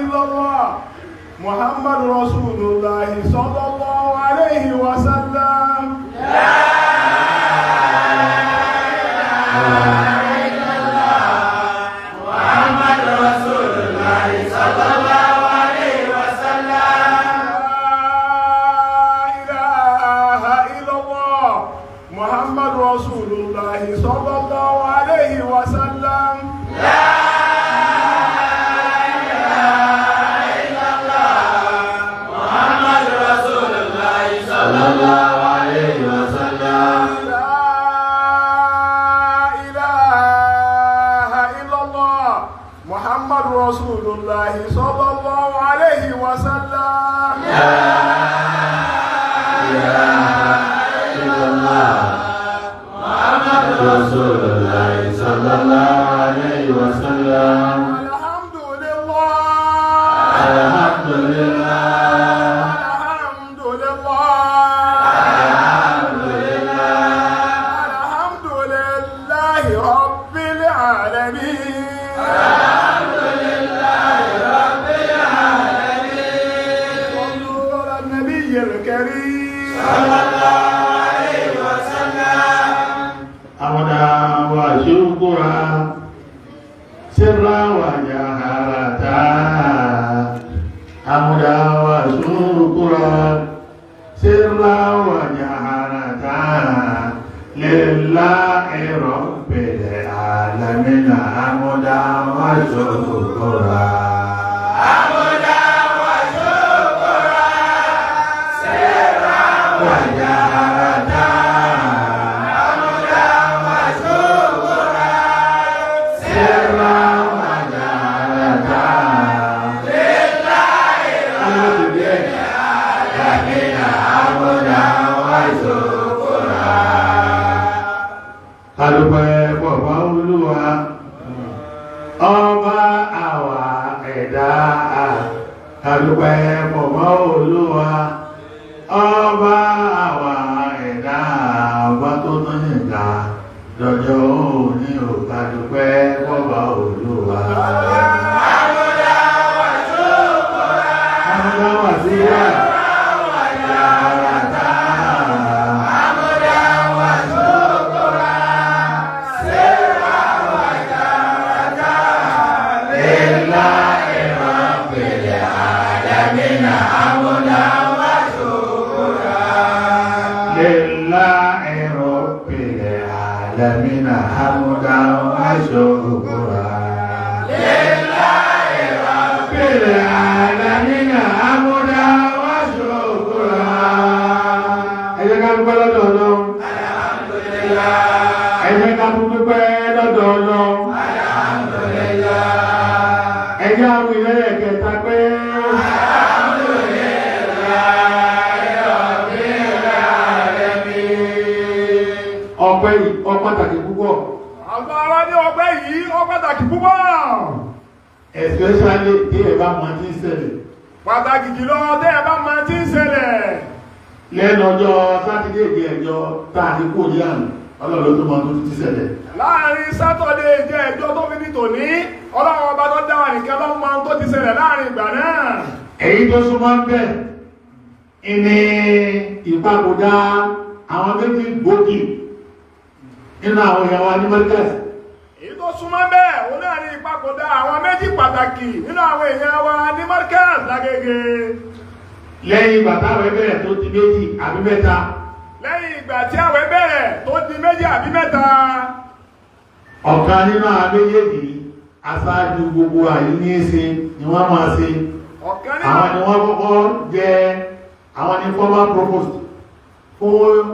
Illallah Muhammad Rasulullah sallallahu alayhi wa sallam. La ilaha illallah Muhammad Rasulullah sallallahu alayhi wa sallam. La ilaha illallah Muhammad Rasulullah sallallahu alayhi wa sallam. La ilaha illallah Muhammad Rasulullah sallallahu alayhi wa sallam. La ilaha illallah Muhammad Rasulullah sallallahu alayhi wa sallam. La ilaha illallah Muhammad Rasulullah sallallahu alayhi wa sallam. Alhamdulillah. Alhamdulillah. Alhamdulillah. Alhamdulillah. Alhamdulillah Rabbil Alamin. Alhamdulillah Rabbil Alamin. صلوا على النبي الكريم. Sallallahu alayhi wa sallam. حمدا وشكرا سرا وجهرة حمدا وشكرا سرا وجهرة لله رب العالمين حمدا وشكرا. Hamdan wa shukran sirran wa jahratan. Hamdan wa shukran سرا وجهرة lillahi rabbil alamin. Hamdan wa shukran. Adúpẹ́ bọ̀bá Olúwa, ọba àwa ẹ̀dá. Adúpẹ́ bọ̀bá Olúwa, ọba àwa ẹ̀dá. Ọba tó tún yìnká lọ́jọ́ òní ò. Adúpẹ́ bọ̀bá Olúwa. Hamdan wa shukran Amúdá wà sí yá. wa jahratan. Hamdan wa shukran sirran wa jahratan. Lillahi rabbil alamin. Hamdan wa shukran. Lillahi rabbil alamin hamdan wa shukran. Lillahi rabbil Rabbil alamin hamdan wa shukran. Ẹ jẹ́ ká dúpẹ́ lọ́dọ̀ Ọlọ́run. Alhamdulillah. Ẹ jẹ́ ká dúpẹ́ lọ́dọ̀ Ọlọ́run. Alhamdulillah. Ẹ jẹ́ àwọn ìrẹ́lẹ̀ kẹta pé Alhamdulillahi rabbil alamin. ọpẹ́ yìí ó pàtàkì púpọ̀. Àwọn ará ní ọpẹ́ yìí ó pàtàkì púpọ̀. Especially tí ẹ bá mọ tí ń ṣẹlẹ̀. Pàtàkì jùlọ tẹ́ ẹ bá máa ti ń ṣẹlẹ̀. Lẹ́nu ọjọ́ Sátidé ìjẹ́jọ́ tá a ti kú ní àná, Ọlọ́run ló tó mọ tó ti ṣẹlẹ̀. Láàrin Sátọ̀dé ìjẹ́ ẹjọ́ tó fi ní tòní, Ọlọ́run ọba tó dá wa nìkan ló mọ ohun tó ti ṣẹlẹ̀ láàrin ìgbà náà. Èyí tó súnmọ́ ń bẹ̀ ní ìpapòdà àwọn méjì gbòógì nínú àwọn èèyàn wa ní Markaz. Èyí tó súnmọ́ bẹ́ẹ̀, òun náà ní ìpapòdà àwọn méjì pàtàkì nínú àwọn èèyàn wa ní Markaz Lágége. Lẹ́yìn ìgbà táwọn bẹ̀rẹ̀ tó di méjì àbí mẹ́ta, Lẹ́yìn ìgbà tí àwẹ̀ bẹ̀rẹ̀ tó di méjì àbí mẹ́ta, ọ̀kan nínú àwọn méjèèjì aṣáájú gbogbo àyí ní í ṣe ni wọ́n máa ṣe. ọ̀kan nínú Àwọn ni wọ́n kọ́kọ́ jẹ àwọn ní former provost fún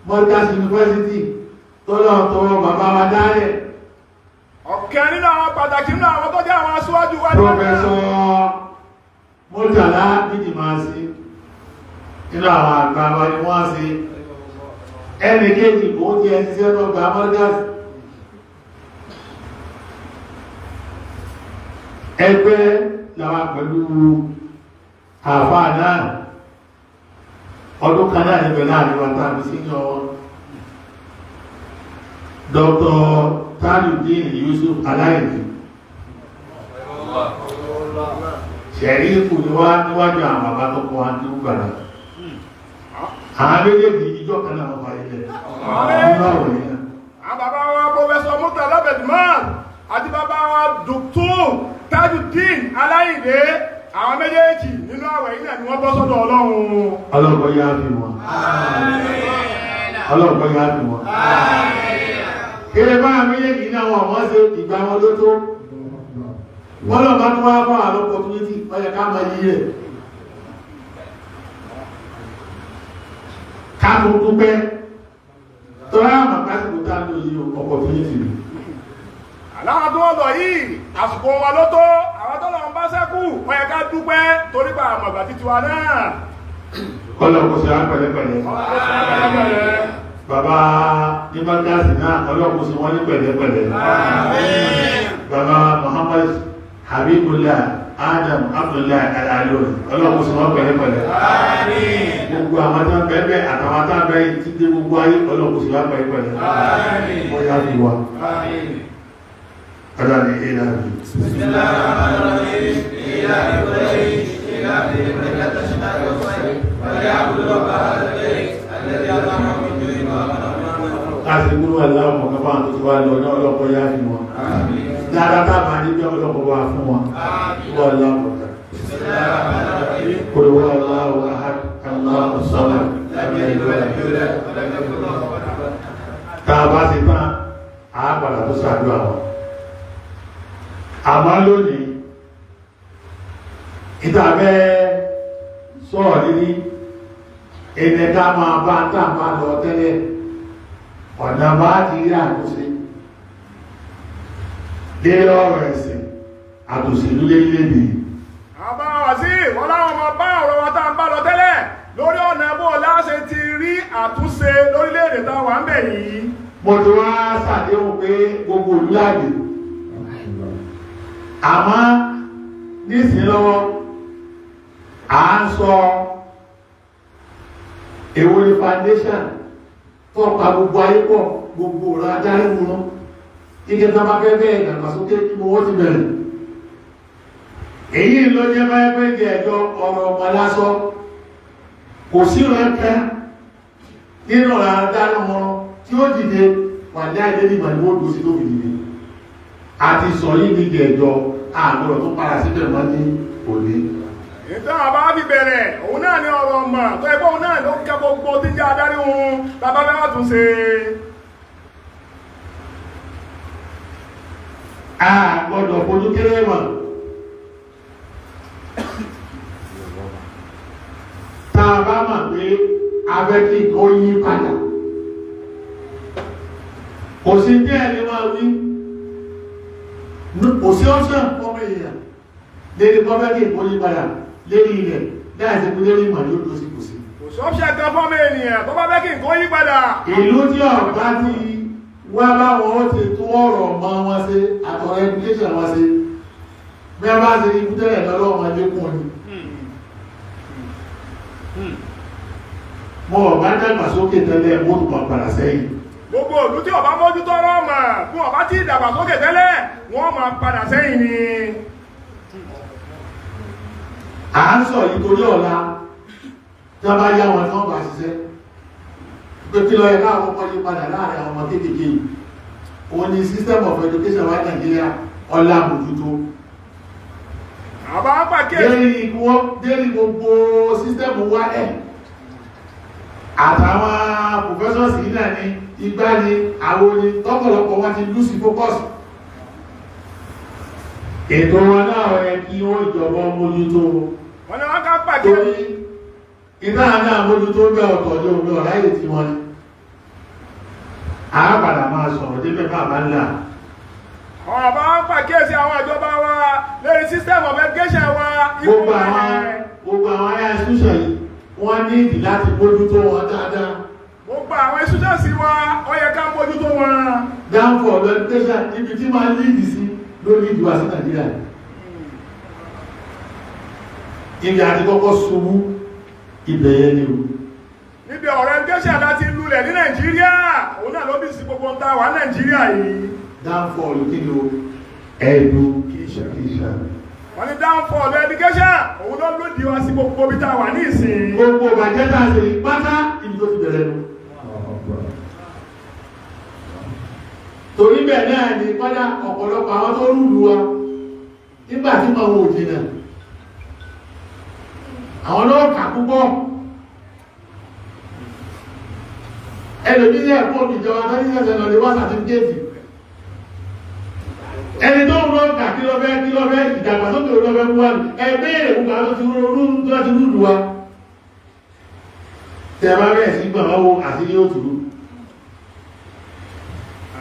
Markaz University tọ́lọ̀ tọwọ́ bàbá wa dálẹ̀. Ọ̀kan nínú àwọn pàtàkì nínú àwọn tó jẹ́ àwọn aṣáájú wa ní Markaz. Professor Murtala Bídìmáàsí nínú àwọn àgbà wa ni wọ́n ṣe. Ẹnì kejì kò jẹ́ ṣiṣẹ́ náà gba Markaz. Ẹgbẹ́ làwọn pẹ̀lú àfáà náà ọdún kan náà níbẹ̀ láàrin wa tàbí sínú wọn. Dr. Tajudeen Yusuf Aláìní. Ṣẹ̀rífù ni wá níwájú àwọn bàbá tó kọ́ wa ní gbàrà. Àwọn méjèèjì ìjọ kan náà wọ́n fa ilẹ̀. Nínú àwọ̀ yẹn náà. Àwọn bàbá wa Professor Murtala Badmus àti bàbá wa Dr. Tajudeen Aláyìndé, àwọn méjèèjì nínú àwẹ̀ yìí náà ni wọ́n bọ́ sọ́dọ̀ Ọlọ́run. Ọlọ́run yá fi wọn. Ọlọ́run yá fi wọn. Kéré bá méjèèjì náà wọ́n wọ́n ṣe ìgbà wọn ló tó. Wọ́n lọ bá tún wá fún àwọn opportunity ó yẹ ká máa yí rẹ̀. Ká tó dúpẹ́. Tọ́lá àmọ̀ pásìkò tá ló yí opportunity ni. Aláwọn tó wọ́n lọ yìí, àsìkò wọn ló tó, àwọn tó lọ ń bá sẹ́kù, ó yẹ ká dúpẹ́ torí pa àmọ̀gbà títí wa náà. Ọlọ́run kò ṣe wá pẹ̀lẹ́pẹ̀lẹ́. Bàbá ní Bákásì náà ọlọ́run kò ṣe wọ́n ní pẹ̀lẹ́pẹ̀lẹ́. Bàbá Muhammad Habibullah Adam Abdullah Al-Alori ọlọ́run kò ṣe wọ́n pẹ̀lẹ́pẹ̀lẹ́. Gbogbo àwọn tó ń bẹ́ẹ̀ àtàwọn tó ń bẹ́ẹ̀ ti dé gbogbo ayé ọlọ́run kò ṣe wá pẹ̀lẹ́pẹ̀lẹ́. Wọ́n yá fi wá. Ọlọ́run ní ìlànà. Bismillahirrahmanirrahim. إيلاف قريش إيلافهم رحلة الشتاء والصيف فليعبدوا رب هذا البيت الذي أطعمهم من جوع وآمنهم من خوف. Láti gbúrú aláwọ̀ mọ̀kàn fáwọn tó ti wá lọ ní ọlọ́pọ̀ yá fi wọn. Dáadáa tábà ní bí ọlọ́pọ̀ wá fún wọn. Wọ́n aláwọ̀ kan. Qul huwa Allahu ahad, Allahu samad, لم يلد ولم يولد ولم يكن له كفوا أحد. Tá a bá ti tán, a padà tó ṣàdúrà wọn. Àmọ́ lónìí, ìta bẹ́ sọ̀rọ̀ níní, ẹni ká máa bá tá a máa lọ tẹ́lẹ̀, ọ̀nà bá ti rí àtúnṣe. Lórí ọ̀rọ̀ ẹ̀sìn, àtòṣèlú lérílẹ̀-èdè. Àbá wàsí, wọ́n láwọn ọmọ bá ọ̀rọ̀ wa tá a ń bá lọ tẹ́lẹ̀ lórí ọ̀nà bó láṣẹ ti rí àtúnṣe lórílẹ̀-èdè tá a wà ń bẹ̀ yìí. Mo ti wá ṣàdéhùn pé gbogbo ìlú láàyè. Àmọ́ nísìnyí lọ́wọ́, à ń sọ èwo ni foundation tó pa gbogbo ayé pọ̀ gbogbo ọ̀rọ̀ adarí wọn. Ike tó bá fẹ́ bẹ́ẹ̀ ìdàgbàsókè kí mo wọ́n ti bẹ̀rẹ̀. Èyí ló jẹ́ báyẹ̀ pé jẹ́ ẹjọ́ ọ̀rọ̀ ọmọ lásán. Kò sí rẹ̀kẹ́ nínú ọ̀rọ̀ adarí wọn tí ó dìde wà ní àìdé nígbà ni wọ́n dúró sí tó fi dìde. Àti sọ yìí ní ìjẹ̀jọ́ àgbọ̀dọ̀ tó padà síbẹ̀ mọ́ ní òní. Ìtàn àbá fi bẹ̀rẹ̀, òun náà ni ọ̀rọ̀ ọmọ tó ẹgbẹ́ òun náà ló kẹ́ gbogbo tí ń jẹ́ adarí òun bàbá bẹ́ẹ̀ wà tún ṣe. A gbọ́dọ̀ fojú kéré mọ̀. Tá a bá mọ̀ pé a fẹ́ kí nǹkan yí padà. Kò sí bí ẹni máa wí. Kò sí ọ́sàn fọ́mọ èèyàn lérí kọ́ fẹ́ kí nǹkan yí padà lérí ilẹ̀ láìsí pé lérí ìmọ̀ yóò dúró sí kò sí. Kò sí ọ́pṣẹ̀ kan fọ́mọ ènìyàn tó bá fẹ́ kí nǹkan yí padà. Ìlú tí ọ̀gá ti wá báwọn ó ti tún ọ̀rọ̀ ọmọ wọn ṣe àtọ̀rọ̀ education wọn ṣe bí wọ́n bá ṣe ikú tẹ́lẹ̀ lọ́wọ́ wọn lékún ni. Mo ọ̀gá dàgbàsókè tẹ́lẹ̀ mo tún máa padà sẹ́yìn. Gbogbo ìlú tí ọba mójútó ọ̀rọ̀ ọmọ fún ọba tí ìdàgbàsókè tẹ́lẹ̀ wọ́n máa padà sẹ́yìn ni. À ń sọ yìí torí ọ̀la tí wọ́n bá yá wọn tí wọ́n bá ṣiṣẹ́ pé kí ló yẹ káwọn kọ́kọ́ yí padà láàrin àwọn ọmọ kéékèèké yìí. Òun ni system of education wa Nàìjíríà ọ̀la mójútó. Àbá pàkíyèsí. Dérí gbogbo system wálẹ̀ àtàwọn professors yìí náà ní igbá ni àwọn ni tọ́pọ̀lọpọ̀ wọn ti lose focus. Ètò wọn náà yẹ kí ó ìjọba mójútó. Wọ́n ní wọ́n ká pàkíyèsí. Torí iná náà mójútó bẹ́ ọ̀tọ̀ ní omi ọ̀ráyè tí wọ́n ní. A padà máa sọ̀rọ̀ débẹ̀ bàbá ńlá. Àwọn àbá ń pàkíyèsí àwọn ìjọba wa lórí system of education wa. Gbogbo àwọn ayá institution yìí wọ́n ní ìdí láti mójútó wọn dáadáa. Gbogbo àwọn institutions wa ó yẹ ká mójútó wọn. Downfall education ibi tí máa ń líìdì sí lórí ìdíwà sí Nàìjíríà. Ibi àti kọ́kọ́ ṣubú ibẹ̀ yẹn ni o. Níbi ọ̀rọ̀ education láti lulẹ̀ ní Nàìjíríà, òun náà ló bí sí gbogbo ń ta wà Nàìjíríà yìí. Downfall kí ni o? Education. Wọ́n ní downfall education, wá sí gbogbo bí tá a wà ní ìsìn. Gbogbo bàjẹ́ tá a ṣe pátá ibi tó ti bẹ̀rẹ̀ nù. Torí bẹ́ẹ̀ náà ni kọ́dá ọ̀pọ̀lọpọ̀ àwọn tó rúlu wa nígbà tí wọ́n wò jìnà àwọn náà kà púpọ̀. Ẹlòmí ní ẹ̀kọ́ ìjọba tó ní ẹ̀sẹ̀ lọ lè wá sàtífíkẹ́ẹ̀tì. Ẹni tó ń lọ kà kí lọ fẹ́ kí lọ fẹ́ ìdàgbàsókè ló fẹ́ mú wa ní ẹgbẹ́ ìrùkà tó ti rúlu wa. Tẹ bá bẹ̀rẹ̀ sí gbọ̀n wá wo àṣírí òtùrú.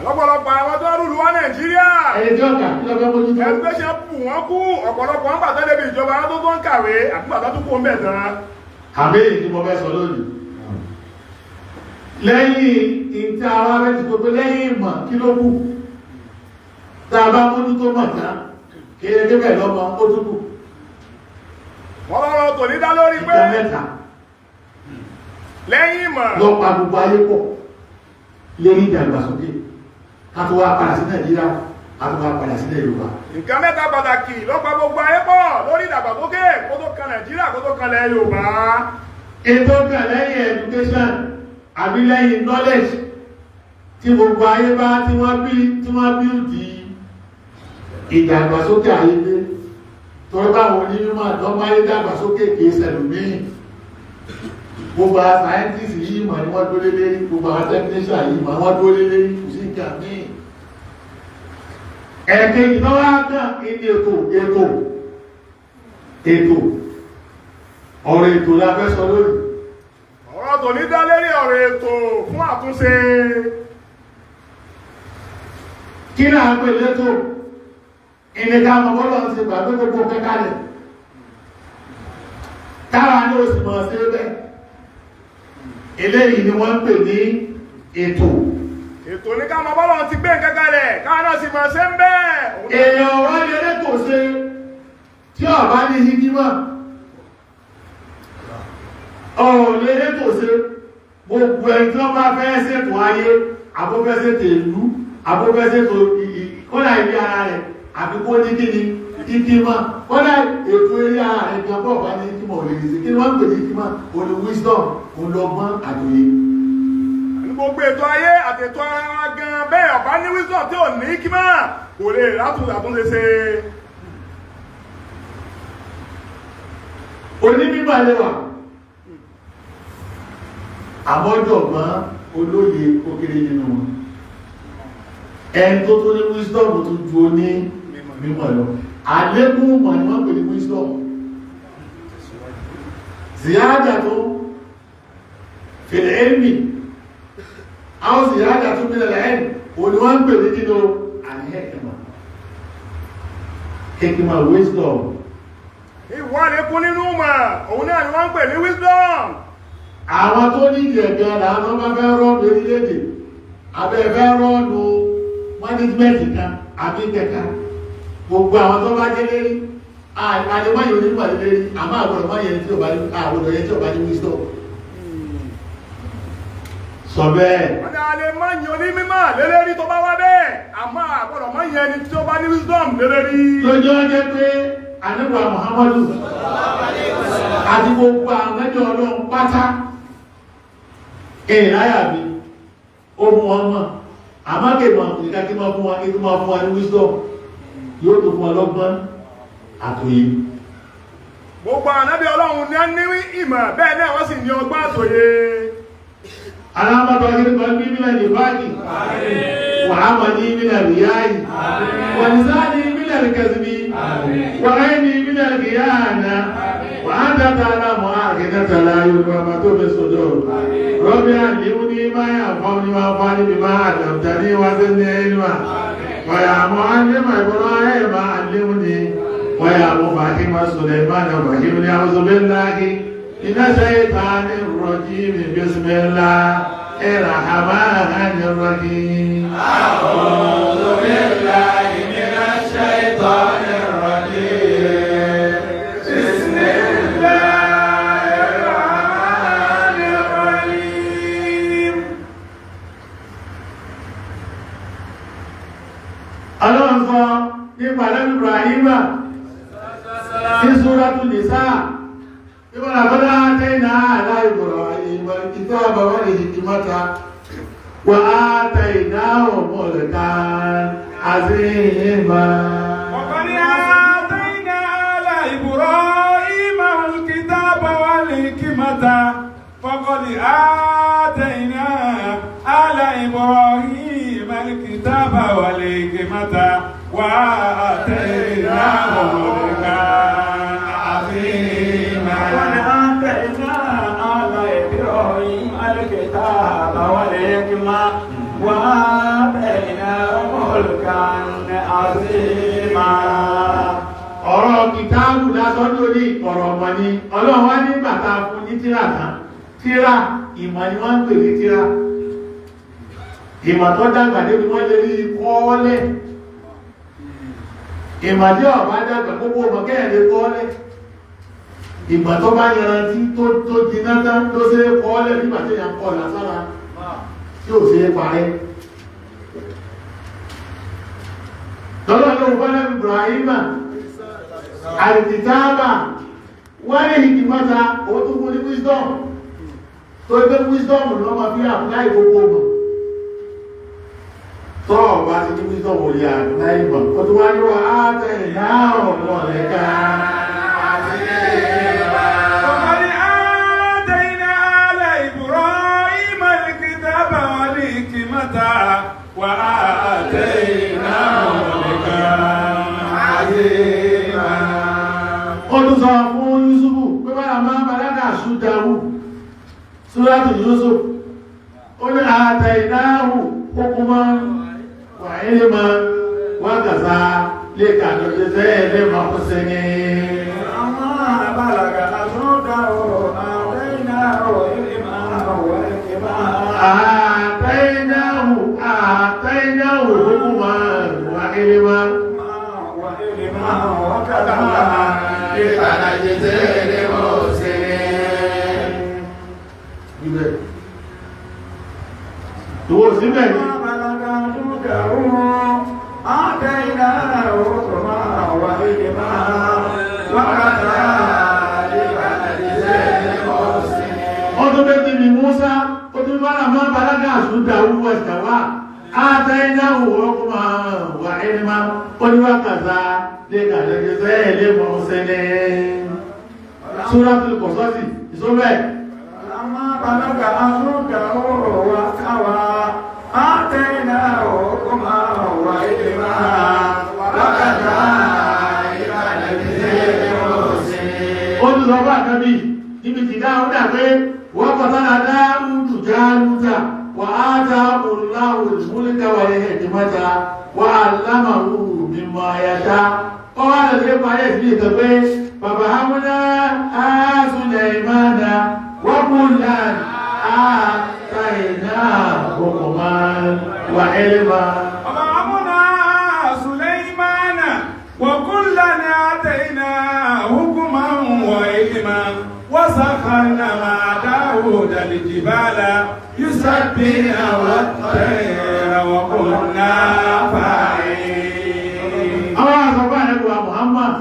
Lọ́pọ̀lọpọ̀ àwọn tó rúlu wá Nàìjíríà. Ẹni tí ó kà kí lọ fẹ́ mójútó. Ẹgbẹ́ ṣe bù wọ́n kú ọ̀pọ̀lọpọ̀ ń gbàtọ́ débi ìjọba tó tó ń kàwé àbí gbàtọ́ tó kú ń bẹ̀ tán. Àbí èyí tí mo fẹ́ sọ lónìí. Lẹ́yìn ìta ara rẹ̀ ti gbogbo lẹ́yìn ìmọ̀ kí ló kù. Tá a bá mójútó mọ̀ tán, kí ẹ débẹ̀ lọ́mọ ó tún kù. Wọ́n lọ́rọ̀ tò ní dá lórí pé. Ìta mẹ́ta. Lẹ́yìn ìmọ̀. Lọ pa gbogbo ayé pọ̀ lérí ìdàgbàsókè. Ká tó wá padà sí Nàìjíríà, ká tó wá padà sí Yorùbá. Nǹkan mẹ́ta pàtàkì ló pa gbogbo ayé pọ̀ lórí ìdàgbàsókè kó tó kan Nàìjíríà kó tó kan ilẹ̀ Yorùbá. Ètò kan lẹ́yìn education àbí lẹ́yìn knowledge tí gbogbo ayé bá tí wọ́n bí tí wọ́n bí di ìdàgbàsókè ayé dé. Torí báwọn onímọ̀ àdánmáyé dàgbàsókè kìí ṣẹlòmíì. Gbogbo àwọn scientists yìí mọ̀ ní wọ́n dúró lé lérí, gbogbo àwọn technician yìí mọ̀ wọ́n dúró lé lérí, kò sí nǹkan míì. Ẹ̀kejì tó wá kàn ní ètò ètò ètò ọ̀rọ̀ ètò la fẹ́ sọ lónìí. Ọ̀rọ̀ tò ní dá lérí ọ̀rọ̀ ètò fún àtúnṣe. Kí là ń pè létò? Ìní ká mọ̀ bọ́lọ̀ ń ṣe gbàgbé gbogbo kẹ́kálẹ̀. Táwa ní oṣù mọ̀ sí bẹ́ẹ̀. Eléyìí ni wọ́n ń pè ní ètò. Ètò ní ká mọ̀ bọ́lọ̀ ti gbé nǹkan kalẹ̀, káwa náà sì mọ̀ ṣe ń bẹ́ẹ̀. Èèyàn wá lè létò ṣe tí ọ̀bá ní hikima. Ọ̀rọ̀ lè létò ṣe gbogbo ẹni tí wọ́n bá fẹ́ ṣètò ayé, àbófẹ́ ṣètò ìlú, àbófẹ́ ṣètò kọ́lá ilé ara rẹ̀, àbí kó ní kíni hikima. Kọ́lá ètò ilé ara rẹ̀ gan bọ̀ bá ní hikima ò lè ṣe. Kí ni wọ́n ń pè ní hikima? Òun ni wisdom, òun lọ́gbọ́n àtòye. Gbogbo ètò ayé àti ètò ara wa gan bẹ́ẹ̀ ọ̀bá ní wisdom tí ò ní hikima kò lè látúnṣe ṣe. Onímọ̀ lè wà, àmọ́jọ̀gbọ́n olóye ó kéré nínú wọn. Ẹni tó tó ní wisdom tó ju oní mímọ̀ lọ. Àlékún mọ̀ ni wọ́n pè ní wisdom. Ziyada tó fil ilmi, àwọn ziyada tó min al-ilm, òní wọ́n pè ní nínú al-hikma. Hikma wisdom. Ìwà àlékún nínú mọ̀, òun náà ni wọ́n ń pè ní wisdom. Àwọn tó ní ìdí ẹ̀gẹ́ làwọn bá fẹ́ rọ́ọ̀nù orílẹ̀-èdè, abẹ́ fẹ́ rọ́ọ̀nù management kan àbí kẹta. Gbogbo àwọn tó bá jẹ́ lérí, àlewáyé onímọ̀ lérí, àmọ́ àgbọ̀dọ̀ máa yẹn tí ò bá ní àgbọ̀dọ̀ yẹn tí ò bá ní wisdom. Sọ bẹ́ẹ̀. Wọ́n ní alẹ́ máa yan onímọ̀ lélẹ́rí tó bá wá bẹ́ẹ̀, àmọ́ àgbọ̀dọ̀ máa yan ẹni tí ó bá ní wisdom lélẹ́rí. Lójú ọjọ́ pé Ànábì Muhammadu àti gbogbo àwọn ẹjọ́ Ọlọ́run pátá ìráyà mi ó mú wọn mọ̀, àmọ́ kèmọ̀ nìkan kí máa fún wa kí máa fún wa ní wisdom yóò tó fún wa lọ́gbọ́n àtòye. Gbogbo ànábì Ọlọ́run ní ní ìmọ̀ bẹ́ẹ̀ náà wọ́n sì ní ọgbọ́n àtòye. Alámọ̀tọ́ akérèkọ́ ní mílẹ̀ ní báàgì, wàhámọ̀ ní mílẹ̀ ríyáyì, wànísáàní mílẹ̀ kẹsìmí, wàáyí mílẹ̀ kìyànà, wàhádà tààlà mọ́ àkẹ́kẹ́ tààlà Yorùbá máa tó fi sọ́dọ̀. Rọ́bì àlímúní máa yà fọ́n ní máa fọ́n níbi máa àdàmtà ní wáṣẹ́ ní ẹ̀lmà. Wàyà mọ́ àlímà ìbọ̀rọ̀ ayé máa àlímúní. Wàyà mọ́ fàáhìmá Sùlẹ̀mánà fàáhìmú ní àwùjọ bẹ́ẹ̀ láàkì. Iná ṣaytani rrajim bismillahir rahmanir rahim. A'udhu billahi minash shaytanir rajim. Bismillahir rahmanir rahim. Ọlọ́run sọ nípa Ànábì Ibrahima ní Súratu Nisa. Ìwọ́n àbọ́dá tẹ́nà aláìbọ̀rọ̀ ìmọ̀ ìtàbà wà lè jìkì mọ́ta wà á tẹ́nà ọmọlẹ̀ká àzíhìmá. Ọ̀kan ni a tẹ́nà aláìbọ̀rọ̀ ìmọ̀ ìtàbà wà lè jìkì mọ́ta fọ́kọ́dì á tẹ́nà aláìbọ̀rọ̀ ìmọ̀ ìtàbà wà lè jìkì mọ́ta wà á tẹ́nà ọmọlẹ̀ká àzíhìmá. الكتاب والحكمة وآتيناه ملكا عظيما. Ọ̀rọ̀ kìtáàbù lásán lórí ọ̀rọ̀ ọmọ ni Ọlọ́run wá ní bàtà fún ní tíra kan. Tíra ìmọ̀ ni wọ́n ń pè ní tíra. Ìmọ̀ tó dàgbà débi wọ́n lè rí kọ́ọ́lẹ̀. Ìmọ̀ tí ọ̀bá dàgbà gbogbo ọmọ kẹ́yìn lè kọ́ọ́lẹ̀. Ìgbà tó bá yanrantí tó jiná tán tó ṣe é kọ́ọ́lẹ̀ nígbà tí èèyàn kọ́ lására tí ò ṣe é parẹ́. Lọ́lọ́ ló ń fọ́lẹ́ Ibrahima àìtìtáàbà wọ́n ní ìkìmọ́ta ó tún fún ní wisdom tó gbé wisdom ló máa fi apply gbogbo mọ̀. Tọ́ ọ̀bá ti ní wisdom ò lè apply mọ̀ ó tún wá ní wọ́n á tẹ̀ ìyá ọ̀pọ̀ lẹ́ka. Ó tún sọ fún Yusufu pé bára máa bàlágà ṣúdáwù Súrátù Yusuf ó ní àtẹ ìdáhù kókúmọ́ wà ilmọ̀ wákàtà lè kàdọ̀jẹ́ sẹ́ẹ̀lẹ́ máa kó sẹ́ni. Àtẹ́ìdáhù kókúmọ́ wà ilmọ̀ Ìwò síbẹ̀ ni. Ọdún méjì ni Músá, ó tún bára máa bàlágà àṣúdà owó ẹ̀sàwà, àtẹ́ìdáhù ọkùnmọ̀ wà ilmá, ó ní wákàtà lè kàlẹ́gẹ́ sẹ́ẹ̀lẹ́ mọ́ sẹ́lẹ̀. Súratul Qasas, ìsọ́bẹ̀. لما بلغ أشده واستوى آتيناه حكما وعلما وكذلك نجزي المحسنين. Ó tún sọ fún ànábì níbi tí Dáúdà pé wọ́n kọ̀tàlá Dáúdù Jálútà wà á ta Allahu al-mulka wal-hikmata wà á lámàwù mimma yasha. Ó wá lọ sí parí ẹ̀sìn ìtàn pé bàbá Hamúná á Sulaimana وكلا آتينا حكما وعلما. وَأَمْنَا سُلَيْمَانَ وَكُلًّا آتَيْنَا حُكْمًا وَعِلْمًا وَسَخَّرْنَا مَعَ دَاوُودَ الْجِبَالَ يُسَبِّحْنَ وَالطَّيْرَ وَكُنَّا فَاعِلِينَ. Àwọn àsọ̀bá ẹ̀kọ́ Muhammad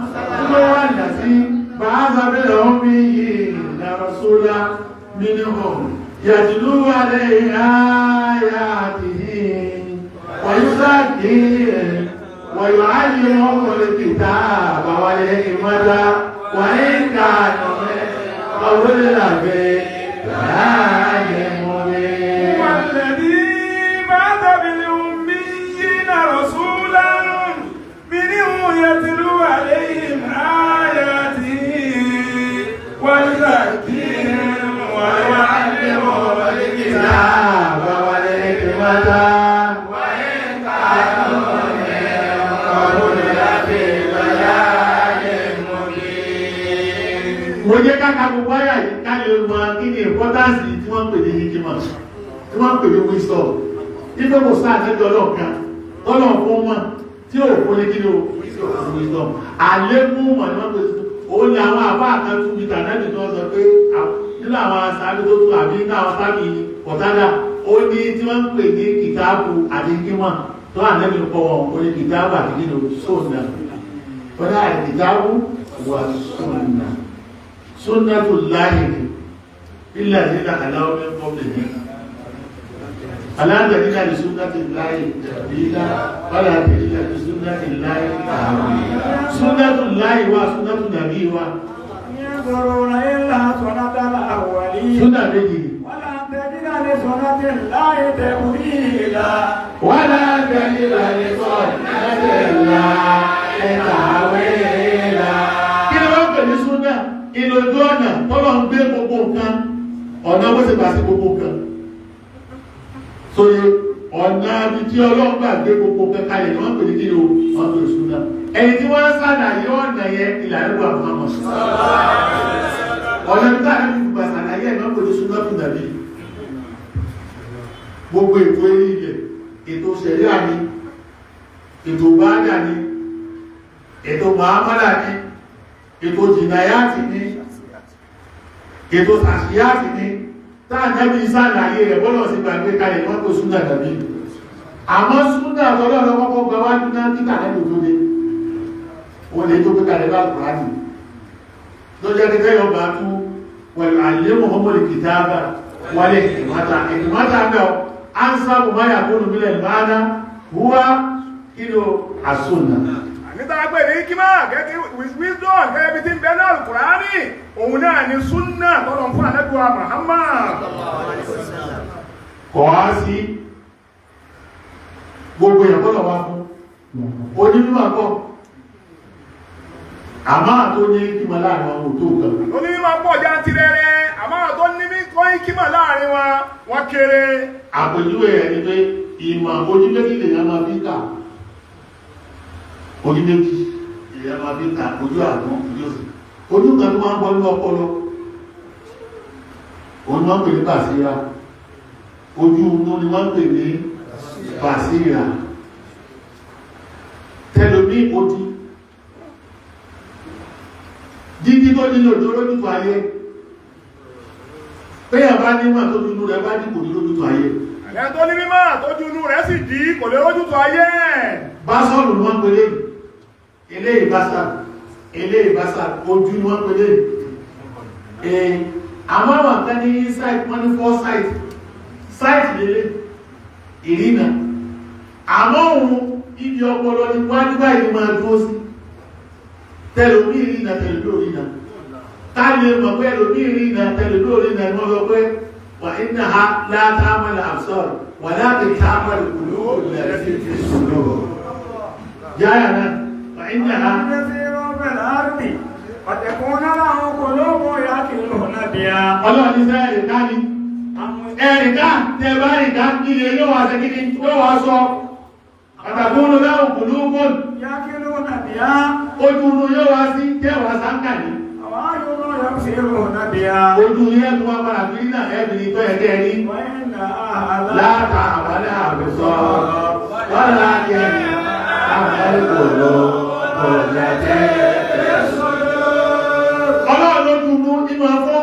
tó wà ní sí bàázà bẹ̀rẹ̀ ọmọ yìí رسولا منهم يتلو عليه آياته ويزكيهم ويعلمهم الكتاب والحكمة وإن كانوا من قبل لفي ضلال مبين. هو الذي بعث بالأميين رسولا منهم يتلو عليهم آياته ويزكيهم ويعلمهم الكتاب والحكمة وإن كانوا من قبل لفي ضلال مبين. Mo jẹ́ ká ka gbogbo àyà yìí ká lè mọ kí ni importance tí wọ́n ń pè ní hikima, tí wọ́n ń pè ní wisdom. Ife kò sáà tẹ́jọ́ ọlọ́ọ̀kan tọ́lọ̀ fún mọ̀ tí ò fún ní kí ni o wisdom. Àlékún mọ̀ ni wọ́n pè sí. Òun ni àwọn àbá kan tún bí tànẹ́bì tí wọ́n sọ pé nínú àwọn asábí tó tún àbí nínú àwọn sábì ọ̀tádà ó ní tí wọ́n ń pè ní kìtáàbù àti hikima tó ànẹ́bì ń kọ́ wọn ó ní kìtáàbù àti kí ni o sunna. Wọ́n ní àìkìtáàbù wà sunna. Sunnatullahi ni illadhina khalaw min qablihim. Aláàbẹ̀ nígbà ní sunnatullahi tabdila wala tajida li sunnatillahi tahwila. Sunnatullahi wa sunnatu nabi wa. Yanzuruna illa sunnatal awwalin. Súnà méjì. Wala tajida li sunnatillahi tabdila. Wala tajida li sunnatillahi tahwila. Kí ni wọ́n pè ní súnà? Ìlòjú ọ̀nà tọ́lọ̀ ń gbé gbogbo nǹkan, ọ̀nà bó ṣe gbà sí gbogbo nǹkan. Sóye ọ̀nà ibi tí Ọlọ́run gbà gbé gbogbo nǹkan kalẹ̀ ni wọ́n pè ní kí ni o, wọ́n pè ní súnà. Ẹni tí wọ́n ń ṣàlàyé ọ̀nà yẹn ìlànà ìwà Muhammad. Ọ̀nà ibi táwọn ẹni gbà ṣàlàyé ẹ̀ náà pè ní súnà fún nàbí. Gbogbo ètò eré ilẹ̀, ètò ṣẹ̀ríà ni, ètò báádà ni, ètò màámàlà ni, ètò jìnàyàtì ni, ètò sàṣíyàtì ni, táàjẹ́bí sàlàyé rẹ̀ bọ́lọ̀ sí gbàgbé kalẹ̀ wọ́n tó súnà tàbí. Àmọ́ súnà tọ́lọ́rọ̀ kọ́kọ́ gba wájú náà títà lẹ́nu tó dé. Wọ́n lè tó gbé kalẹ̀ bá Kùránì. Tó jẹ́ kí tẹ́yọ̀ bá tú wal yu'allimuhumul kitaba wal hikmata. Hikmata bẹ́ẹ̀ ansabu ma yakunu minal ma'na huwa kí ló as-sunnah. Níta pé ní kímà gẹ́gẹ́ wisdom gẹ́gẹ́ bí tí ń bẹ náà Kùránì, òun náà ni súnà tọ́lọ̀ fún Ànábì wa Muhammad. Kọ̀ á sí gbogbo èèyàn kọ́lọ̀ wá fún onímọ̀ kọ́ àmọ́ àtó ní kímọ̀ láàrin wọn ò tó nǹkan. Onímọ̀ pọ̀ jantirẹrẹ, àmọ́ àtó ní kímọ̀ láàrin wọn wọ́n kéré. Àpèjúwe ẹ̀ ni pé ìmọ̀ ojú méjì lèèyàn máa fi kà. Ojú méjì lèèyàn máa fi kà, ojú àgbọn, ojú òsì. Ojú kan tó máa ń bọ́ nínú ọpọlọ, òun ni wọ́n pè ní bàṣírà. Ojú inú ni wọ́n pè ní bàṣírà. Tẹlomi odi dídí tó ní òjò lójútùú ayé. Péyàn bá nímọ̀ tó dúdú rẹ̀ bá dìbò ní lójútùú ayé. Ẹni tó ní mímọ̀ tó dúdú rẹ̀ sì dí kò lè lójútùú ayé. Bá sọ́ọ̀lù ni wọ́n pè léyìí, eléyìí bá sà, eléyìí bá sà, ojú ni wọ́n pè léyìí. Àmọ́ àwọn kan ní insight, wọ́n ní foresight, sight lélẹ̀, ìrìnà. Àmọ́ òun ibi ọpọlọ ni wọ́n á ní báyìí máa dúró sí. Tẹlomi ìrìnà, tẹlomi òrìnà. Ká lè mọ̀ pé ẹlòmí ìrìnà, tẹlomi òrìnà ni wọ́n sọ pé wà iná ha látàmàlà àbsọ́r wà láti tàmàlà kùlú lẹ́sí ti sùlù. Yáyà náà, wà iná ha. Ọlọ́run ní sẹ́ ẹ̀rìká ni. Ẹ̀rìká tẹ bá rìká ilé yóò wá ṣe kíni yóò wá sọ. Àtàkùn láwùn kùlú bọ́ọ̀lù. Ojú inú yóò wá sí tẹ́wàá sáńkà ní. Ojú yẹ́ tó wá padà fi náà ẹ̀bìnrin tó ẹ̀kẹ́ rí. Láta àwálẹ̀ àbùsọ, wọ́n láti àmàlẹ́kọ̀ọ́ ọ̀lẹ́tẹ́. Ọlọ́run lójú inú inú afọ́.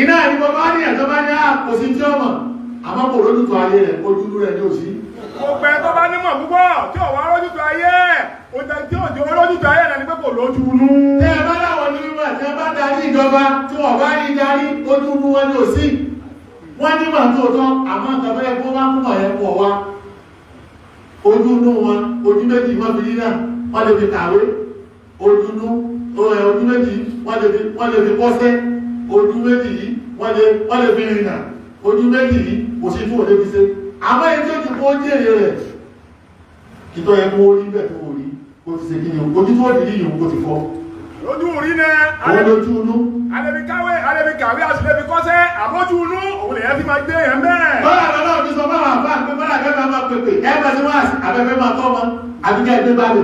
Iná ìdíbọn bá ní ẹ̀tọ́ bá ní àpòsí tí ọmọ, àmọ́ kò lójútùú ayé rẹ̀, ojú inú rẹ̀ ní òsí. Gbogbo ẹ tó bá nímọ̀ púpọ̀ tí ò wá rójútùú ayé, òjò tí ò jẹ́ rójútùú ayé náà ni pé kò lójú inú. Tẹ́ ẹ bá láwọn onímọ̀ tí ẹ bá darí ìjọba tí wọ́n bá rí darí ojú inú wọn ní òsí. Wọ́n nímọ̀ tó tọ́ àmọ́ nǹkan bẹ́ẹ̀ kó wá múmọ̀ yẹn pọ̀ wá. Ojú inú wọn, ojú méjì wọ́n fi rí náà, wọ́n lè fi kàwé. Ojú inú, ojú méjì wọ́n lè fi kọ́ṣẹ́. Ojú méjì yìí wọ́n lè fi rìnà. Ojú méjì yìí kò sí tí wọ́n lè fi ṣe. Àmọ́ èyí tó ti kó jèrè rẹ̀ kìtọ́ ẹ kó rí bẹ́ẹ̀ tó rí kó ti ṣe kí ni ojú tó rí yìí kó ti fọ́. Lójú rí náà, òun lójú inú. Alẹ́bí káwé, alẹ́bí kàwé, àṣìlẹ́bí kọ́ṣẹ́, àmójú inú, òun lèyàn fi máa gbé yẹn bẹ́ẹ̀. Bọ́lá lọ́lọ́ fi sọ fáwọn àbá pé bọ́lá fẹ́ máa máa pèpè ẹ bá ṣe wá abẹ́fẹ́ máa tọ́ ọmọ àbíkẹ́ ẹgbẹ́ bá lè.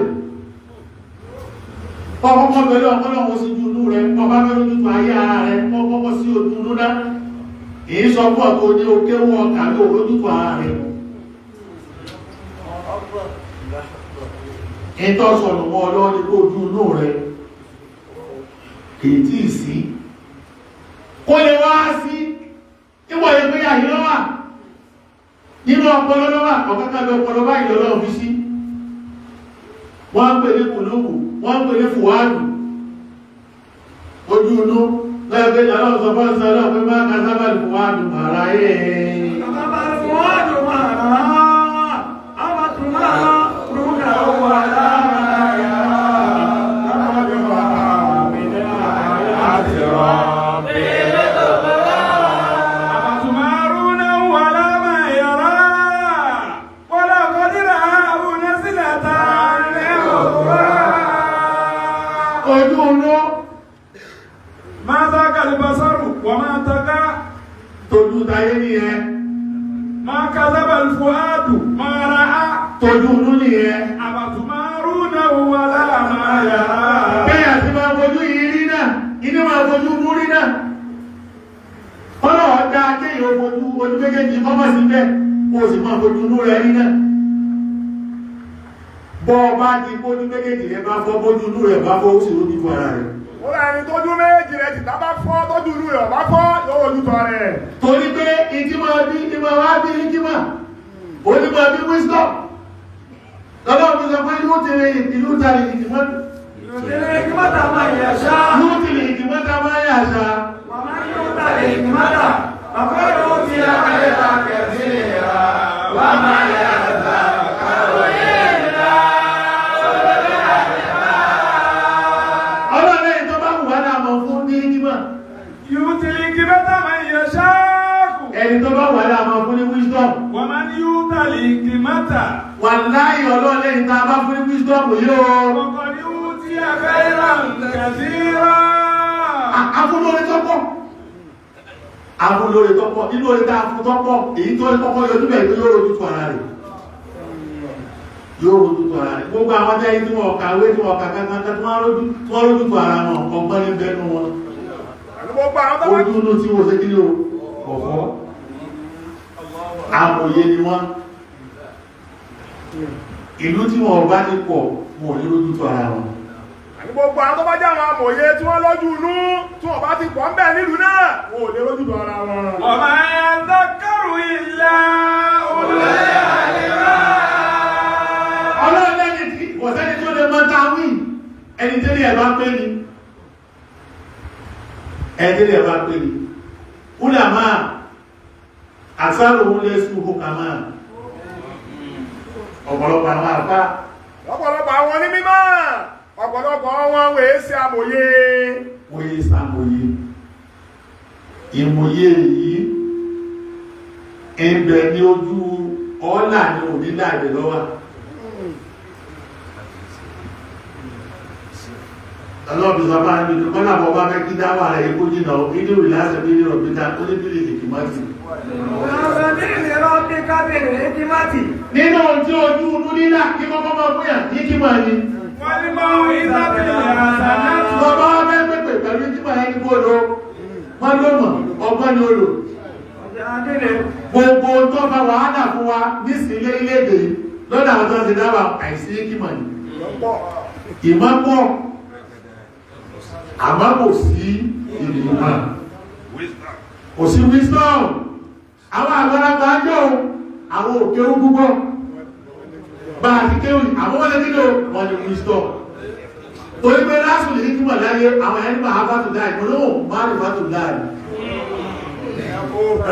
Kọ́kọ́ pẹ̀lú ọ̀pọ̀lọpọ̀ sí ojú inú rẹ̀, kọ́ bá fẹ́ lójú tó ayé ara rẹ̀, kọ́ kọ́kọ́ sí ojú inú náà. Èyí sọ fún ọ̀tọ̀ ní òkè wọ kàwé òrójútó ara rẹ̀. Ìtọ́ sọ̀rọ̀ mọ́ ọlọ́wọ́ ní kó ojú inú rẹ̀ kìí tí ì sí. Kó lè wá sí, ìwọ̀ ìpínyà yìí lọ́wà, nínú ọpọlọ lọ́wà, ọ̀kẹ́kẹ́ bí ọpọlọ báyìí lọ́wọ́ fi sí. Wọ́n ń pè ní kùlùkù, wọ́n ń pè ní fùwádù. Ojú inú lẹ́gbẹ́ ọlọ́run sọ fọ́n sọ ọlọ́run pé máa kásábà lù wá dùn ara yé. الفؤاد ما رأى أفتمارونه على ما يرى لقد رأى من آيات ربه أفتمارونه على ما يرى ولقد رآه نزلة أخرى. Ojú inú ما ذاق البصر وما طغى tójú táyé nìyẹn. ما كذب الفؤاد ما رأى Tójú inú nìyẹn. أفتمارونه على ما يرى. Bẹ́ẹ̀ àti máa fojú yìí rí náà, inú máa fojú mú rí náà. Ọlọ́wọ́ dá kéèyàn fojú ojú méjèèjì ọmọ sí bẹ́ẹ̀, o sì máa fojú inú rẹ̀ rí náà. Bọ́ ọ bá di bójú méjèèjì rẹ̀ bá fọ́ bójú inú rẹ̀ bá fọ́ ó sì rójú fún ara rẹ̀. Ó rà ẹni tójú méjì rẹ̀ tìta bá fọ́ tójú inú rẹ̀ ọ̀bá fọ́ yóò rojú tọ́ rẹ̀. Torí pé ìdí máa bí ìdí máa wá bí ìdí máa, òní máa bí wisdom. Lọ́dọ̀ mi sọ pé yóò tẹ̀lé ìlú tàbí ìdìmọ́. يؤتي الحكمة من يشاء Yóò tẹ̀lé ìdìmọ́ tá a máa yà àṣà. ومن يؤت الحكمة فقد أوتي خيرا كثيرا وما يذكر إلا أولو الألباب. Ọlọ́run ẹni tó bá wù wá náà mọ̀ fún ní ìdímọ̀. يؤتي الحكمة من يشاء Ẹni tó bá wù wá náà mọ̀ fún ní wisdom. ومن يؤت الحكمة Wàláhì ọlọ́run ẹni tá a bá fún ní wisdom yóò. فقد أوتي خيرا كثيرا. Afúnlóore tó pọ̀. Afúnlóore tó pọ̀. Nínú orí tá a fún tó pọ̀, èyí tó kọ́kọ́ yọjú bẹ̀ pé yóò rojú tu ara rẹ̀. Yóò rojú tu ara rẹ̀. Gbogbo àwọn jẹ́ tí wọ́n kàwé tí wọ́n kà kankan tí wọ́n rojú tu ara wọn, ọgbọ́n ní bẹ́nu wọn. Pẹ̀lú gbogbo àwọn tó bá Ojú inú tí wọ́n ṣe kí ni o? Ọ̀fọ́. Amòye ni wọ́n. Ìlú tí wọ́n bá ti pọ̀, wọn ò ní rojú tu ara wọn. Àní gbogbo àwọn tó bá jẹ́ àwọn amòye tí wọ́n lójú inú tí wọ́n bá ti pọ̀ ń bẹ̀ nílùú náà wọn ò lè rójú tọ́ ara wọn. وما يذكر إلا أولو الألباب. Ọlọ́run lẹ́ni tí kò sẹ́ni tó lè mọ táwí ẹni tẹ́lẹ̀ ẹ̀ bá pé ni ẹni tẹ́lẹ̀ ẹ̀ bá pé ni kúlà máa àṣàrò òun lè sùn kó kà máa ọ̀pọ̀lọpọ̀ àwọn àfá Ọ̀pọ̀lọpọ̀ àwọn onímọ̀ ọ̀pọ̀lọpọ̀ wọn wèé ṣe amòye. wọ́n yé sàmòye ìmòye yìí ẹ̀bẹ̀ ní ojú ọ́là ní òní láìbẹ̀ lọ́wọ́. Ọlọ́bí sọ bá níbi tó kọ́nà bọ́ bá fẹ́ kí dáwà rẹ̀ ikú jìnà ìdí ìlàsẹ̀ bí nírọ̀ bí ta ó ní bí lè kìí mọ́tì. سبيل ربك بالحكمة Nínú ohun tí ojú inú nílà kí kọ́kọ́ máa fún yàn ní kí máa ní. والموعظة الحسنة. Lọ bá wá fẹ́ pèpè pẹ̀lú kí máa ẹni kó lo wọ́n ló mọ̀ ọgbọ́n ni ó lò. وجادل Gbogbo tó fa wàhálà fún wa nísìnyí lérílẹ̀-èdè yìí lọ́dọ̀ àwọn tó ń ṣe dábàá àìsí kí mọ̀ ní. Ìmọ̀ pọ̀ àmọ́ kò sí ìmọ̀. Kò sí wisdom. Àwọn àgbàlagbà jọ àwọn òkè púpọ̀. Bá a ti kéwì, àwọn wọ́n lè kílò wọ́n ní wisdom. Torí pé lásìkò lè kíkọ́ láyé àwọn ẹni máa bá tó láì, mo lóhùn máa lè bá tó láì.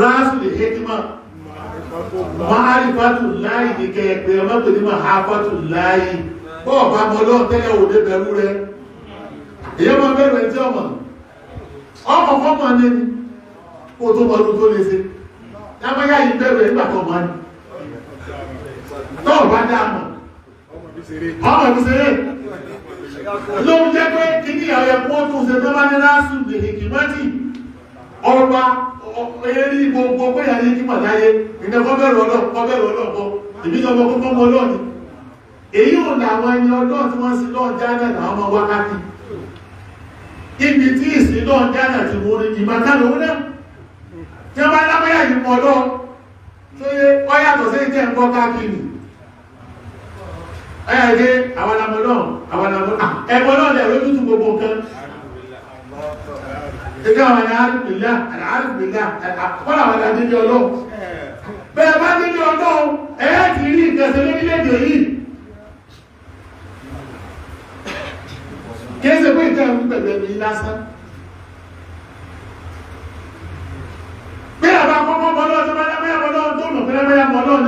Lásìkò lè kíkọ́ máa lè láì ní kẹ́ẹ̀pẹ́ ọmọ pè ní máa bá tó láì. Bọ́ọ̀ bá mọ lọ́ọ̀ tẹ́lẹ̀ òde bẹ̀rù rẹ̀. Èyí ọmọ bẹ̀rù ẹ̀ tí ọmọ. Ọmọ fọ́mọ ní ni kó tó mọ ọdún tó lè ṣe. Lágbájá yìí bẹ̀rù ẹ̀ nígbà tó mọ ni. Tọ́ọ̀ bá dá mọ̀. Ọmọ mi ṣeré. Ló ń jẹ́ pé kíní ìyàwó ẹ̀kọ́ tó ṣe tó bá ní lásùn lè kìmọ́tì. Ọba eré gbogbo pé ìyá ní kímọ̀ láyé. Ìdẹ kọ́ bẹ̀rù ọlọ́ọ̀ kọ́ bẹ̀rù ọlọ́ọ̀ kọ́. Ìbí sọ fún kọ́kọ́ mọ ọlọ́ọ̀ ni. Èyí ò làwọn ẹni ọlọ́ọ̀ tí wọ́n sin lọ́ọ̀ jáde làwọn ọmọ wákàtí. Ibi tí ìsìn lọ́ọ̀ jáde ti wọ́n ní ìmọ̀ká lòun náà. Tí wọ́n bá lábẹ́yà yìí mọ̀ ọlọ́ọ̀ tó yẹ ọyàtọ̀ sí ìjẹ́ ńkọ́ káàkiri. Ọyà ìdé àwọn alamọ náà àwọn alamọ ẹ̀bọ náà lẹ̀ lójútu gbogbo nǹkan. Ìgbà àwọn àlùbílà àlùbílà kọ́lá àwọn àdílé ọlọ́run. Bẹ́ẹ̀ bá délé ọlọ́run, ẹ̀ ti rí ìgbẹ̀sẹ̀ lórílẹ̀-èdè yìí. Kìí ṣe pé ìtẹ́ ìwú pẹ̀lú ẹ̀mí lásán.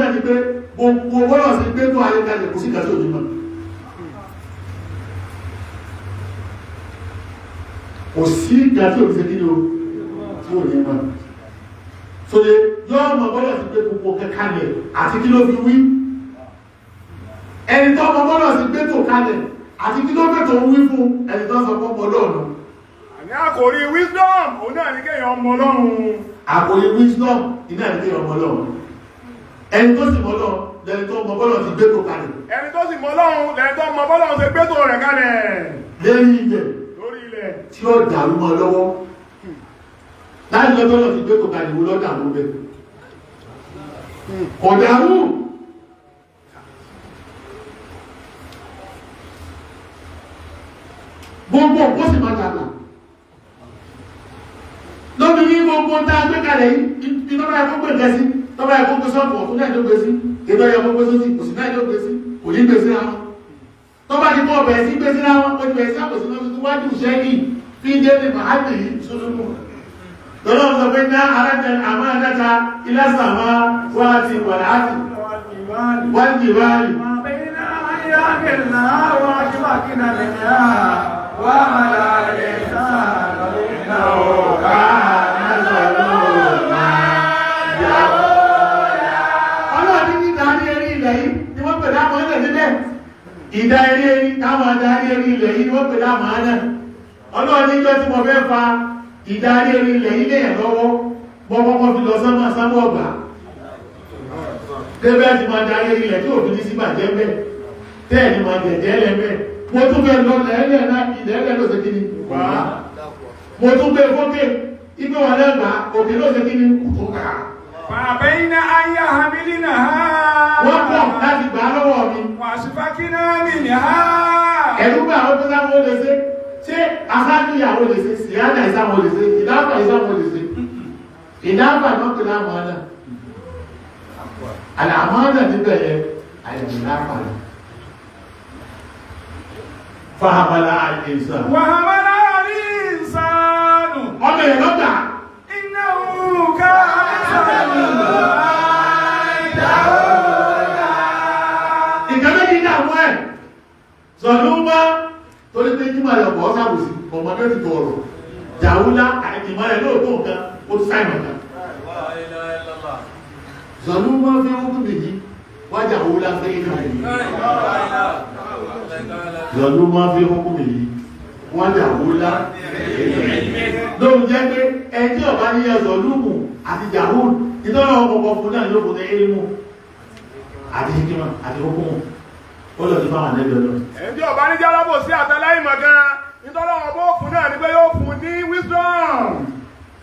náà ni pé gbogbo bọ́lọ̀ sí gbé tó ayé kalẹ̀ kò sí ìgbà tí ò ní mọ̀. Kò sí ìgbà tí ò ní ṣe kí ni o tí ò ní mọ̀. Sóye yóò mọ bọ́lọ̀ sí gbé gbogbo kalẹ̀ àti kí ló fi wí. Ẹni tó mọ bọ́lọ̀ sí gbé tó kalẹ̀ àti kí ló fẹ́ tó wí fún ẹni tó sọ fún ọmọ ọlọ́run. Àní àkòrí wisdom òun náà ní kéèyàn ọmọ ọlọ́run. Àkòrí wisdom iná ní kéèyàn ọmọ ọlọ́run. Ẹni tó sì mọ ọlọ́run lẹni tó mọ bọ́lọ̀ ti gbé tó kalẹ̀. Ẹni tó sì mọ ọlọ́run lẹni tó mọ bọ́lọ̀ ṣe gbé tó rẹ̀ kalẹ̀. Lérí ilẹ̀. Lórí ilẹ̀. Tí ó dàrú mọ́ lọ́wọ́. Láti lọ bọ́lọ̀ ti gbé tó kalẹ̀ wo lọ́ dàrú bẹ́ẹ̀. Kò dàrú. Gbogbo kó sì máa dàgbà lóbi ní gbogbo tá a gbé kalẹ̀ yìí iná bá yẹ kó gbé gẹ̀ẹ́sì tó bá yẹ kó gbé sọ́ọ̀bù ọ̀tún náà ló gbé sí èdè ọ̀yẹ́ kó gbé sósì òsì náà ló gbé sí kò ní gbé sí ra wọn tó bá ti kó ọbẹ̀ sí gbé sí ra wọn ó ti bẹ̀rẹ̀ sí àpòsí náà tuntun wájú sẹ́yìn fi dé ní màálù yìí sólúmù lọ́nà sọ pé ná arájà àmọ́ adáta ilásàmá wá ti wàláàtì wá ti wáàlì. Ọlọ́ọ̀dí ní ìdarí eré ilẹ̀ yìí ni wọ́n pè láàmú ẹ̀nà nílẹ̀. Ìdá eré eré táwọn adarí eré ilẹ̀ yìí ni wọ́n pè láàmú ẹ̀nà. Ọlọ́ọ̀dí ìjọ tí mo fẹ́ fa ìdarí eré ilẹ̀ yìí lèyàn lọ́wọ́ mọ́ kọ́kọ́ fi lọ sánmọ́ sánmọ́ ọgbà. Débẹ̀ ti máa darí eré ilẹ̀ tí òfin ní sí bàjẹ́ bẹ́ẹ̀. Tẹ́ẹ̀ ni máa jẹ̀jẹ́ lẹ́ bẹ́ẹ̀. Mo tún fẹ́ lọ lẹ́lẹ̀ náà ilẹ̀ ló ṣe kí ni? Mo tún gbé fókè, ibi wà lẹ́gbàá, òkè ló ṣe kí ni? Kò tó kà. Fàbẹ́yìnà ayé hàmìlínà ha. Wọ́n pọ̀ láti gbà á lọ́wọ́ mi. Wàṣífàkínà mi ní ha. Ẹ̀rú bá àwọn tó sáwọn ó lè ṣe. Ṣé aṣáájú ìyàwó lè ṣe? Síyáná ìsáwọn lè ṣe? Ìdáfà ìsáwọn lè ṣe? Ìdáfà náà pè láàmú ọ̀nà. Àlàmọ́ ọ̀nà níbẹ̀ yẹn, àyẹ̀wò ìdáfà rẹ̀. Fàhàmàlà àìsàn. Wàhàmàlà àìsàn. Ọmọ yẹn lọ́gbà. Iná òkà àìsàn. Ìkan méjì ní àwọn ẹ̀. Sọ̀lú bá torí pé jímọ̀ rẹ̀ ọ̀pọ̀ ọ́sàbòsí, ọmọdé ti tọ̀rọ̀. Jàúlá ìmọ̀ rẹ̀ lóòótọ́ nǹkan, ó ti sáìmọ̀ kan. Sọ̀lú bá fi ń kú bìyí, wá jàúlá fẹ́ inú rẹ̀. Sọ̀lú bá fi ń kú bìyí, wá jàúlá. Lóun jẹ́ pé ẹni ọ̀bá ní ẹ̀sọ̀ lúmù àti jàúl, ìtọ́lọ̀ ọkọ̀ fún náà yóò fún ní élémù àti hikima àti hukumu. Ó lọ sí fáwọn ànẹ́bí ọlọ́run. Ẹni tí ọba ní jálábò sí àtàláìmọ̀ gan, nítorí àwọn bó fún náà ni pé yóò fún ní wisdom.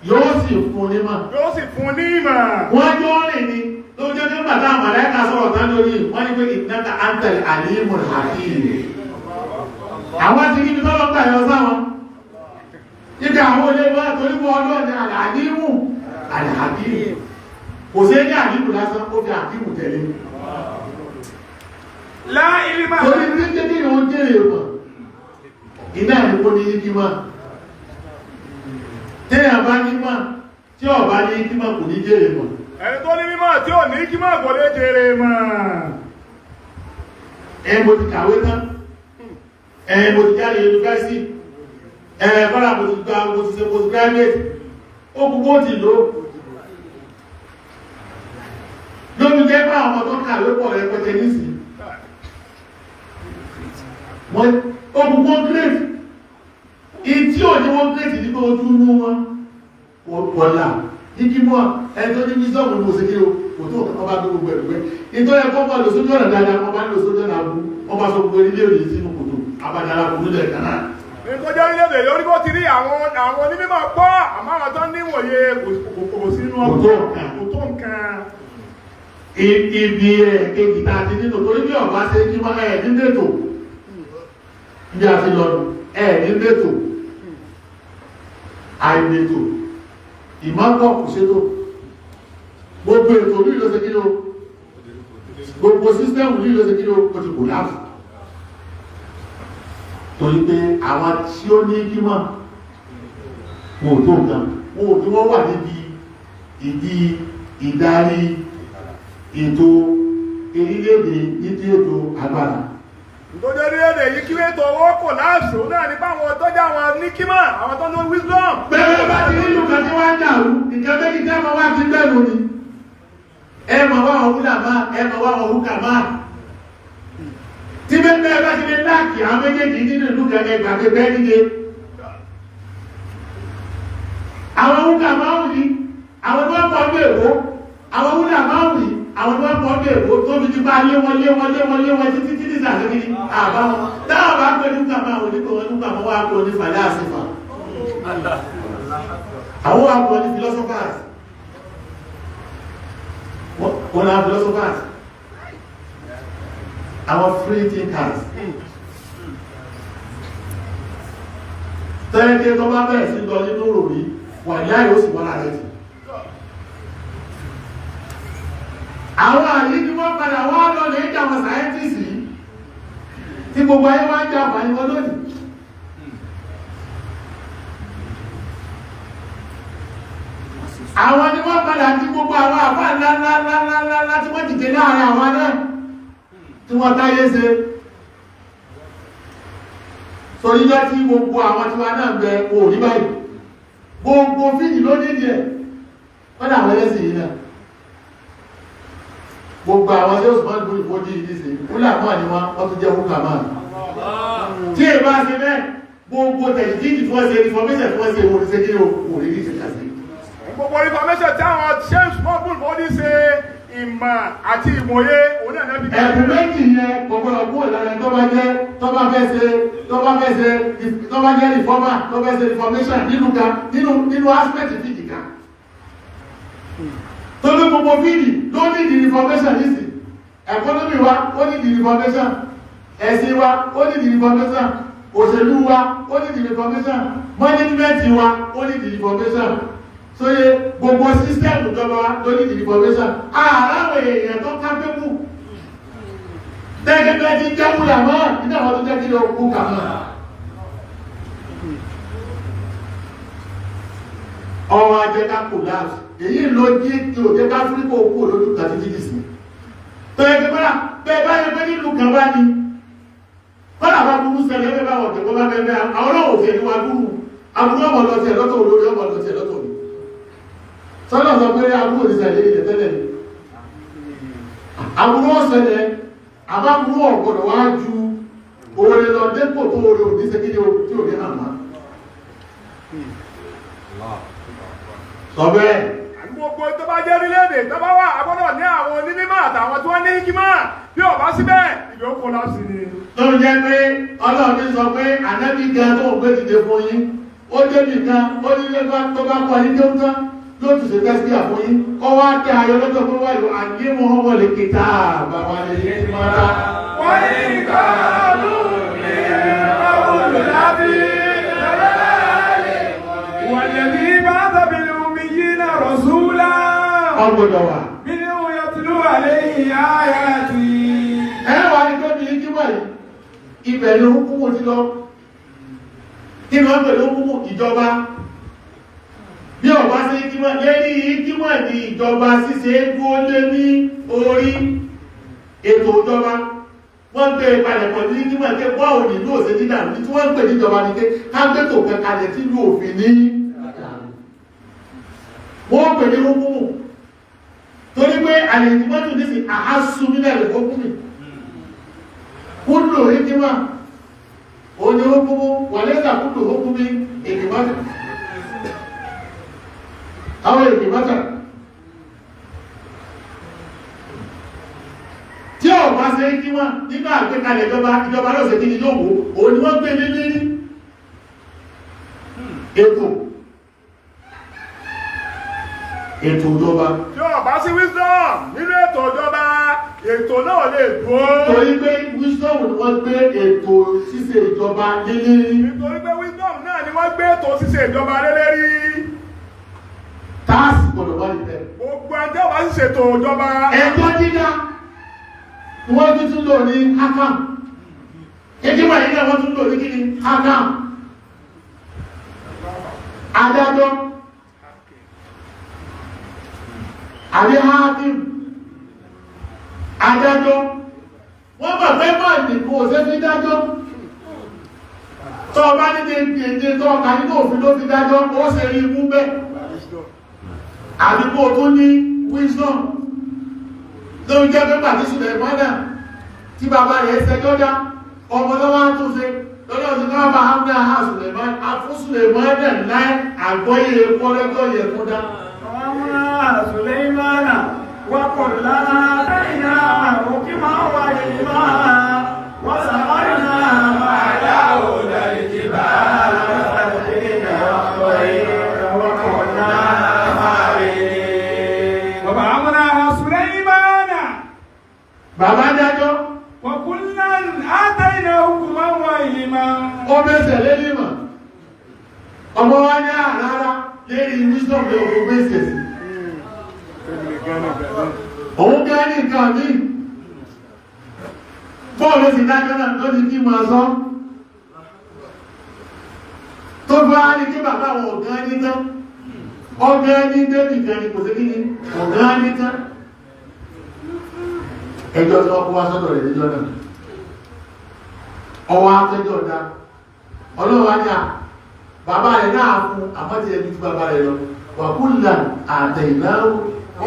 Yóò sì fún ní mọ̀. Yóò sì fún ní ìmọ̀. Wọ́n jọ rìn ni ló jẹ́ nígbà táwọn màláíkà sọ̀rọ̀ tán lórí wọ́n ní pé innaka antal alimul hakim. Àwọn ti níbi tọ́lọ́ gbà yọ sáwọn. Ibi àwọn olè wọ́n torí wọ́n ọlọ́ọ̀ni al-alimu al-hakim. Kò sí ní àlímù lásán, ó fi àkímù tẹ̀lé. Láìlímà. Torí tí jẹ́ kí ìwọ̀n jẹ́rẹ̀ mọ̀, iná ìrìnkó ní ìkímọ̀. Téèyàn bá ní mọ̀, tí ó bá ní ìkímọ̀ kò ní jẹ́rẹ̀ mọ̀. Ẹni tó ní mímọ̀ tí ò ní ìkímọ̀ kò lè jèrè mọ̀. Ẹ mo ti kàwé tán, ẹ mo ti jáde yunifásitì, ẹ bọ́lá mo ti gba mo ti ṣe postgraduate, ó kú bó ti lò ó. Lórí jẹ́ bá àwọn tó kàwé pọ̀ rẹpẹtẹ nísìnyí. Wọ́n ogun wọ́n gírètì ìtí ò ní wọ́n gírètì ní pé ojú inú wọn wọ̀lá ìkímọ̀ ẹni tó ní wisdom ní òsèké o kò tó ọba gbé gbogbo ẹ̀rù pé ìtọ́ ẹ̀kọ́ bá lò sójú ọ̀nà dáadáa wọ́n bá lò sójú ọ̀nà abú wọ́n bá sọ gbogbo ilé òye sínú kòtò abájára kò nílẹ̀ kan náà. Ní tó jẹ́ orílẹ̀-èdè yóò rí bó ti rí àwọn onímọ̀ pọ̀ àmọ́ àwọn tó níwòye kò sínú ọkọ̀ kò tó nǹkan. Ibi ẹ̀kejì tá a ti nínú torí bí ọ̀bá ṣe kí wọ́n ẹ̀ nínú ètò bí a ti lọ́nu ẹ̀ ní lẹ́tò àìlètò ìmọ́pọ̀ kò ṣètò gbogbo ètò ní ìlọ́sẹ̀ kí ló gbogbo sísẹ́mù ní ìlọ́sẹ̀ kí ló kò ti kò láàfù torí pé àwọn tí ó ní kí mọ̀ wọn ò tó nǹkan wọn ò tí wọ́n wà níbi ìdí ìdarí ètò orílẹ̀-èdè nídìí ètò agbára. Nítorí orílẹ̀-èdè yìí kí ètò owó kò láàṣù náà ní báwọn tọ́jú àwọn níkímà àwọn tó ní wisdom. Bẹ́ẹ̀ bá ti nílùú kan tí wọ́n ń dàrú, nǹkan méjì tẹ́ mọ wá ti bẹ́ẹ̀ ni. Ẹ mọ̀ wá àwọn wúlà máa, ẹ mọ̀ wá àwọn húkà máa. Tí bẹ́ẹ̀ bá ti lè láàkì àwọn méjèèjì nínú ìlú kan ẹgbà pé bẹ́ẹ̀ níye. Àwọn húkà máa ń rí, àwọn ni wọ́n pọ̀ ní Èkó, àwọn wúlà máa ń rí, àwọn ni wọ́n pọ̀ ní Èkó tó fi ti bá lé wọn lé wọn lé wọn lé wọn títí títí sàkékiri àbá wọn. Táwọn bá pè ní húkà máa wò ní pé wọn húkà máa wá pè ní fàlẹ́ àsìfà. Àwọn wá pè ní philosophers. Wọ́n náà philosophers. Àwọn free thinkers. Tẹ́lẹ̀kẹ́ tó bá bẹ̀rẹ̀ sí lọ nínú ròrí, wà ní àyè ó sì wọ́n lára ẹ̀tì. Àwọn àyí ni wọ́n padà wá lọ lè jà àwọn scientists yìí, tí gbogbo ayé wá ń jà àǹfààní wọn lónìí. Àwọn ni wọ́n padà tí gbogbo àwọn àfáà ńláńláńláńlá tí wọ́n dìde láàrin àwọn náà tí wọ́n táyé ṣe. Torí jẹ́ tí gbogbo àwọn tí wọ́n náà bẹ òní báyìí. Gbogbo fíjì ló ní ìdí ẹ̀, wọ́n dà wọ́n lẹ́sìn yìí náà. Gbogbo àwọn tí ó sùn mọ́ ìfòdí yìí sí, wúlà mọ́ ni wọ́n, wọ́n tún jẹ́ húkà máa. Tí èèbá ṣe bẹ́ẹ̀, gbogbo tẹ̀síjì tí wọ́n ṣe, information tí wọ́n ṣe, wọ́n ṣe kí o kò rí ní ìṣẹ̀kà sí. Gbogbo information tí àwọn James Mobile body ṣe ìmọ̀ àti ìmọ̀ye òun náà náà fi jẹ́. Ẹ̀bùn méjì yẹn kò gbọ́dọ̀ kúrò lára ẹni tó bá jẹ́ tó bá fẹ́ ṣe tó bá fẹ́ ṣe tó bá jẹ́ reformer tó fẹ́ ṣe reformation nínú kan nínú aspect fíjì kan. Tó ní gbogbo fíjì ló ní di reformation nísì. Economy wa ó ní di reformation. Ẹ̀sìn wa ó ní di reformation. Òṣèlú wa ó ní di reformation. Management wa ó ní di reformation. Sóye gbogbo system ìjọba ló ní di reformation. Àràwọ̀ èèyàn tó kápẹ́kù. Tẹ́gẹ́gẹ́ ti jẹ́ wúlà mọ́, nínú àwọn tó jẹ́ kí ló kú kà mọ́. Ọrọ̀ ajé ká collapse. Èyí ló jí kí o jẹ́ ká Áfíríkà kú olójú kan títí dì sí. Tẹ́gẹ́gẹ́ bá bẹ́ẹ̀ bá yẹ pé nílùú kan bá ní. Kọ́lá bá burú ṣẹlẹ̀ bẹ́ẹ̀ bá wọ̀ tẹ̀kọ́ bá bẹ́ẹ̀ bẹ́ẹ̀ àwọn náà ò tẹ̀ ní wa burú. Àbúrò ọmọ lọ tiẹ̀ lọ́tọ̀ olórí ọmọ lọ tiẹ̀ lọ́tọ̀ mi. Sọ́dọ̀ sọ pé àbúrò òṣìṣẹ́ ilẹ̀ tẹ́lẹ̀ ni. Àbúrò ọ̀sẹ̀lẹ̀ àbábúrò ọ̀gbọ̀dọ̀ wá ju oore lọ dépò tó oore òní ṣe kí ni o tí ò ní hàn má. Sọ bẹ́ẹ̀. Gbogbo tó bá jẹ́ orílẹ̀-èdè tó bá wà, a gbọ́dọ̀ ní àwọn onímọ̀ àtàwọn tí wọ́n ní hikima bí ó bá síbẹ̀ ìlú ó collapse ni. Tó ń jẹ́ pé Ọlọ́run ti sọ pé ànábì gan tó ń gbé dìde fún yín, ó débì kan, ó ní ilé tó bá kọ́ yín tó ń tán. Yóò tún ṣe tẹ́síkì àfún yín kọ́ wá dé ayọ̀ lọ́jọ́ pé wáyò àdéhùn ọmọ lè kéta bàbá lè yé ti máa ta. Wọ́n ní kọ́ọ̀lù ní ọ̀làbí wàlẹ́bí bá tàbí omi yìí náà rọ̀ṣúlá. Ọgbọ́dọ̀ wà. Bíní òun yóò ti lù wà lẹ́yìn ayé àti. Ẹ wà ní tó bí jímọ̀ yìí, ibẹ̀ ni ó ti lọ. Kí ni wọ́n pè ló kúkú ìjọba? Bí ọba ṣe jímọ̀ lérí jímọ̀ ní ìjọba ṣíṣe dúó lé ní orí ètò ìjọba. Wọ́n gbé ìpalẹ̀pọ̀ ní jímọ̀ pé bọ́ọ̀ ní ìlú òṣè dídà ní tí wọ́n ń pè níjọba ní pé ká gbé tò kẹkalẹ̀ tí ìlú òfin ní. Wọ́n pè ní hukumu. Torí pé àlè ìdìmọ́tò ní sí àhásù nílẹ̀ ìfọ́kùnrin. Kúlò ìdímọ̀, òní hukumu, wàlẹ́sà kúlò hukumi ìdìmọ́tò. Àwọn ìdìmọ́tò. Tí ò bá ṣe ìdímọ̀ nínú àgbékalẹ̀ ìjọba, ìjọba náà ṣe kí ni yóò wò, òun ni wọ́n gbé ní lérí. Ètò. Ètò ìjọba. Tí ò bá sí wisdom nínú ètò ìjọba, ètò náà lè dúró. Torí pé wisdom ni wọ́n gbé ètò ṣíṣe ìjọba lé lérí. Nítorí pé wisdom náà ni wọ́n gbé ètò ṣíṣe ìjọba lé lérí. Táàsì gbọ́dọ̀ wá níbẹ̀. Gbogbo ẹni tí ó bá sì ṣètò ìjọba. Ẹjọ́ dídá ni wọ́n tún lò ní hakam. Ìjọba yìí náà wọ́n tún lò ní kíni hakam. Adájọ́. Àbí hakim. Adájọ́ wọ́n bà fẹ́ máa nìkan ò ṣe fi dájọ́. Tọ́ ọba ní èdè tọ́ ọkà nínú òfin ló fi dájọ́, ó ṣe rí imú bẹ́ẹ̀. Àdúgbò tó ní wisdom lórí jẹ́ pé pàtí Sùlẹ̀mánà tí bàbá rẹ̀ ṣẹjọ́ dá ọmọ lọ́wọ́ á tún ṣe lọ́dọ̀ tí wọ́n bá hamna ha Sùlẹ̀mánà fún Sùlẹ̀mánà láì àgbọ́yé kọ́lẹ́tọ̀ yẹ kó dá. Sùlẹ̀mánà wà kọ̀lá lẹ́yìn òkè máa wà yìí máa wọ́n sàmárì náà máa dá òdà ìjìbá Bàbá dájọ́. Wọ̀kúnlán átàìnà hukuman wa ilman. Ó bẹ́sẹ̀ lérí mọ̀. Ọmọ wa ní àrárá lérí wisdom lè òkú gbèsè sí. Òun gẹ́ ní nǹkan ní. Bọ́ọ̀lù sì dájọ́ náà ló ti kí máa sọ. Tó bá ní kí bàbá àwọn ọ̀gá ní tán. Ọ̀gá ní débì kan ní kò sí kí ni ọ̀gá ní tán. Ẹjọ́ tí wọ́n kó wá sọ́dọ̀ rẹ̀ níjọ́ náà ọwọ́ akẹjọ́ ọ̀dá ọlọ́wà ní à bàbá rẹ̀ náà fún àmọ́tí ẹni tí bàbá rẹ̀ lọ wà kúlà àtẹ̀ìnáwó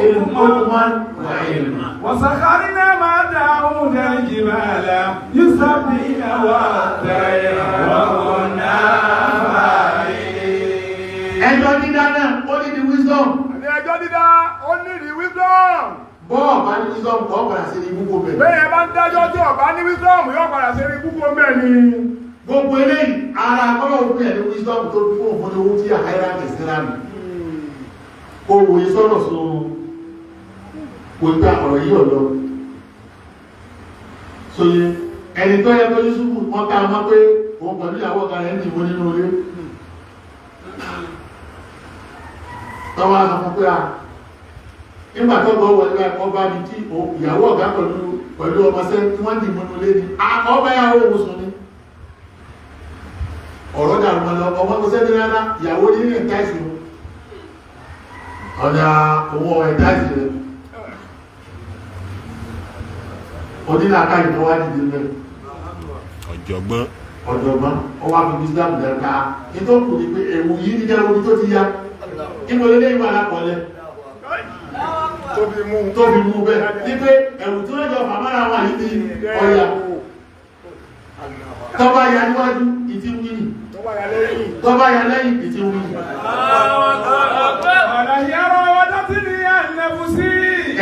ilman wà ilma. Wàsàkárínà máa dáhùn jìbàlá yusabihna wà tẹ̀yà wọ́n náà fàáyé. Ẹjọ́ dídá náà ó ní di wisdom. Ẹjọ́ dídá ó ní di wisdom. Bọ́ọ̀ bá ní wisdom kọ́ padà sí ní gbogbo bẹ̀rẹ̀. Bẹ́ẹ̀ bá ń dájọ́ tí ọ̀bá ní wisdom yóò padà sí ní gbogbo bẹ́ẹ̀ ni. Gbogbo eléyìí ara kọ́lọ̀ òfin ẹ̀ ní wisdom tó fún òfin owó tí àkáyà kẹsìrà mi. Kò wòye sọ́nà sun kò gba ọ̀rọ̀ yìí ọ̀lọ́. Sóye ẹni tó yẹ kó Yusufu wọn ká mọ́ pé òun pẹ̀lú ìyàwó ọ̀gá rẹ̀ ń dìbò nínú ilé. Tọ́wọ́ á sọ fún pé a nígbà tó gbọ́ wọlé báyìí ọba ní tí ìyàwó ọ̀gá pẹ̀lú ọmọọṣẹ́ tí wọ́n dì múnú lé ní ọba yàwó òun sùn ní ọ̀rọ̀ dàrú mọ́ lọ ọmọ tó sẹ́ni rárá ìyàwó ní ní ẹ̀táìsì wọn ọ̀nà òun ẹ̀táìsì rẹ̀ onílàkà ìnáwó dìde mẹ́ ọ̀jọ̀gbọ́n ọ̀jọ̀gbọ́n ọwọ́ àfi bísílámù dẹ̀ka nítorí ní pé ewu yìí ní jẹ́ omi tó ti ya ìmọ̀lẹ́lẹ́ ìwà alákọ̀ọ́lẹ̀ tó fi mú bẹ́ẹ̀ ní pé ẹ̀wù tí wọ́n jọ fàmọ́ra wà ní ọ̀yà tọ́bá ya níwájú ìtí wíní tọ́bá ya lẹ́yìn ìtí wíní.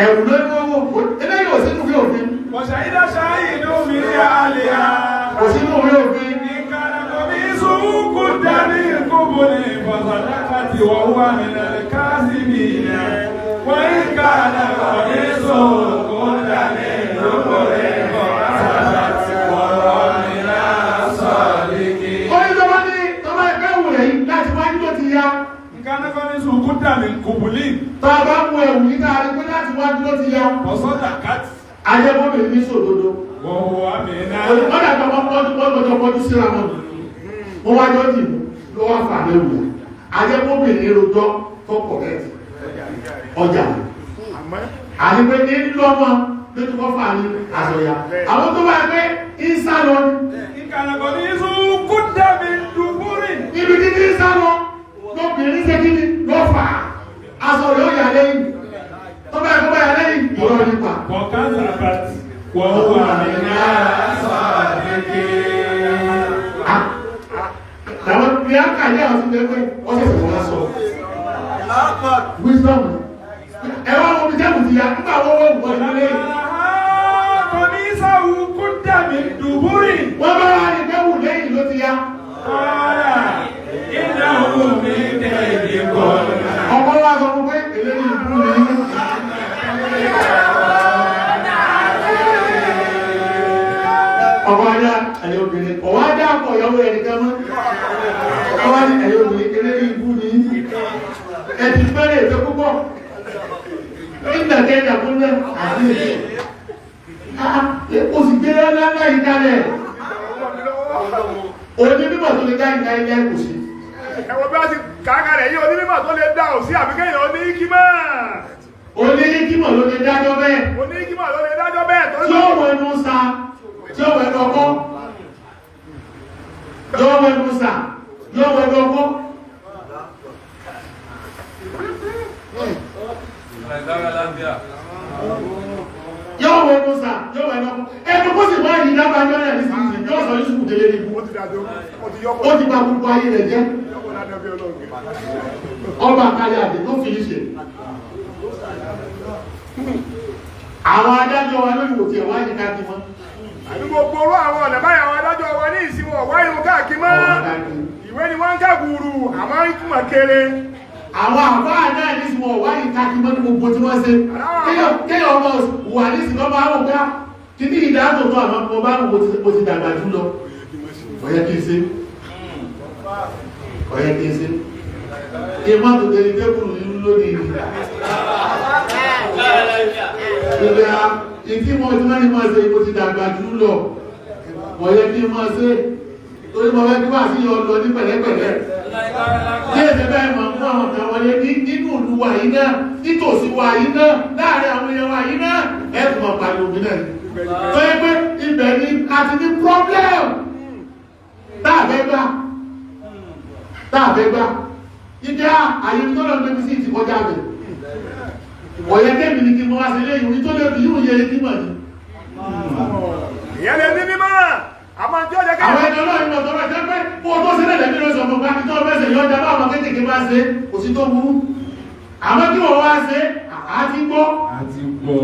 Ẹ̀wù ló ní owó eléyìí ò sínú ìwé òfin. Kò sínú ìwé òfin. Tọ́ba mú ẹ̀wù yìí náà rí pé láti wájú ló ti ya. Ajẹ́bọ́bìnrin ní sòdodo. Olùkọ́dà tó wọ́n pọ́jú pọ́jú síra wọn. Wọ́n wájọ́ dì mú ló wá fà léwu. Ajẹ́bọ́bìnrin rojọ́ tó kọ̀rẹ́tì. Ọjà. Àti pé ní lọ́mọ ló ti kọ́ fà ní àsọ̀yà. Àwọn tó bá pé ń sá lọ ni. Ibi títí ń sá lọ lóbìnrin ṣe kí ni ló fà á. Aṣọ yóò yà lẹ́yìn. Tó bá yẹ kó bá yà lẹ́yìn, ìrọ̀ nípa. Àwọn ìyá kà ní àwọn tó pé wọ́n ṣẹ̀ṣẹ̀ wọ́n sọ. Wisdom. Ẹ wá wo bí jẹ́bù ti ya nígbà wọ́n wọ́n wọ́n ìlú lẹ́yìn. Wọ́n bá wá ní pé wù lẹ́yìn ló ti ya. Ọkọ wa sọ fún pé eléyìí ikú ni. Ọkọ ajá ẹ̀yẹ obìnrin, ọwọ́ ajá ọkọ ìyàwó ẹni kan mọ́. Ọkọ wa ní ẹ̀yẹ obìnrin eléyìí ikú ni. Ẹ ti fẹ́rẹ̀ ètò púpọ̀. Nígbà kẹ́kẹ́ àkúnlẹ̀ àti èdè. O sì gbé lọ́lá yìí kalẹ̀. Òní mímọ̀ tó lè dá ìdá ilé kò sí. Ẹ̀wọ̀n bí wọ́n ti kàákà rẹ̀ yí onímọ̀ tó lè dá ò sí àbíkẹ́yìn oní kí máa. Oníhíkímọ̀ ló lè dájọ́ bẹ́ẹ̀. Oníhíkímọ̀ ló lè dájọ́ bẹ́ẹ̀ tó Tí ó wọ ẹnu sa, tí ó wọ ẹnu ọkọ́. Yóò wọ ẹnu sa, yóò wọ ẹnu ọkọ́. Yóò wọ ẹnu sa, yóò wọ ẹnu ọkọ́. Ẹnu kó sì máa yìí dábàá yọ ẹ̀ nísinsìnyí, yóò sọ Yusuf délé ní ibú. Ó ti dájọ́, ó ti yọ́pọ̀. Ó ti bà gbogbo ayé rẹ̀ jẹ́. Yọ́pọ̀ dájọ́ bí ọlọ́run. Ọba àkàlẹ̀ àdè tó fi ṣe. Àwọn adájọ́ wa lórí òtí ẹ̀wá yìí ká kí wọ́n. Àbí gbogbo orú àwọn ọ̀nà báyìí àwọn adájọ́ wa ní ìsìn wọn wáyé wọn káàkiri mọ́. Ìwé ni wọ́n ń ká gbùrù, àmọ́ ìtumọ̀ kéré. Àwọn àbáà náà ní ìsìn wọn wáyé ká kí wọ́n ní gbogbo tí wọ́n ṣe. Kéèyàn ọmọ wà ní ìsìn lọ́mọ àwọn òpá kí ní ìdáàbò tó àwọn ọmọ bá wò ó ti dàgbà jù lọ. Ọ̀yẹ́ kí n ṣe. Ọ̀yẹ́ kí n ṣe. Kí n má tó tẹ̀lé tẹ́kùrù nínú lónìí. Ìgbà ìdí mọ̀ tí wọ́n ní máa ṣe mo ti dàgbà jù lọ. Ọ̀yẹ́ kí n máa ṣe. Torí mo fẹ́ kí wà sí ọlọ ní pẹ̀lẹ́pẹ̀lẹ́. Kí èsì bẹ́ẹ̀ mọ̀ mú àwọn kan wọlé ní nínú ìlú wa yìí náà, nítòsí wa yìí náà, láàrin àwọn èèyàn wa yìí náà, ẹ̀ tún máa pariwo mi náà. Tó yẹ pé ibẹ̀ ni a ti ní problem. Táàfẹ́ gbà. Táàfẹ́ gbà. Ìjà àyè tó lọ gbé mi sí ti kọjá bẹ̀. Ọ̀yẹ́ kẹ́mi ni kí mo wá sí ilé ìwé tó lè fi yóò yẹ kí mọ̀ ní. Ìyẹn lè ní mímọ́. Àmọ́ tí ó jẹ́ Àwọn ẹni ọlọ́run lọ tọrọ ẹ̀jẹ̀ pé kó o tó sílẹ̀ lẹ́bí ló sọ fún bá kí tó fẹsẹ̀ yọ ọjà báwọn kéékèèké bá ṣe kò sí tó burú. Àmọ́ kí wọ́n wá ṣe àá ti gbọ́. Àti gbọ́.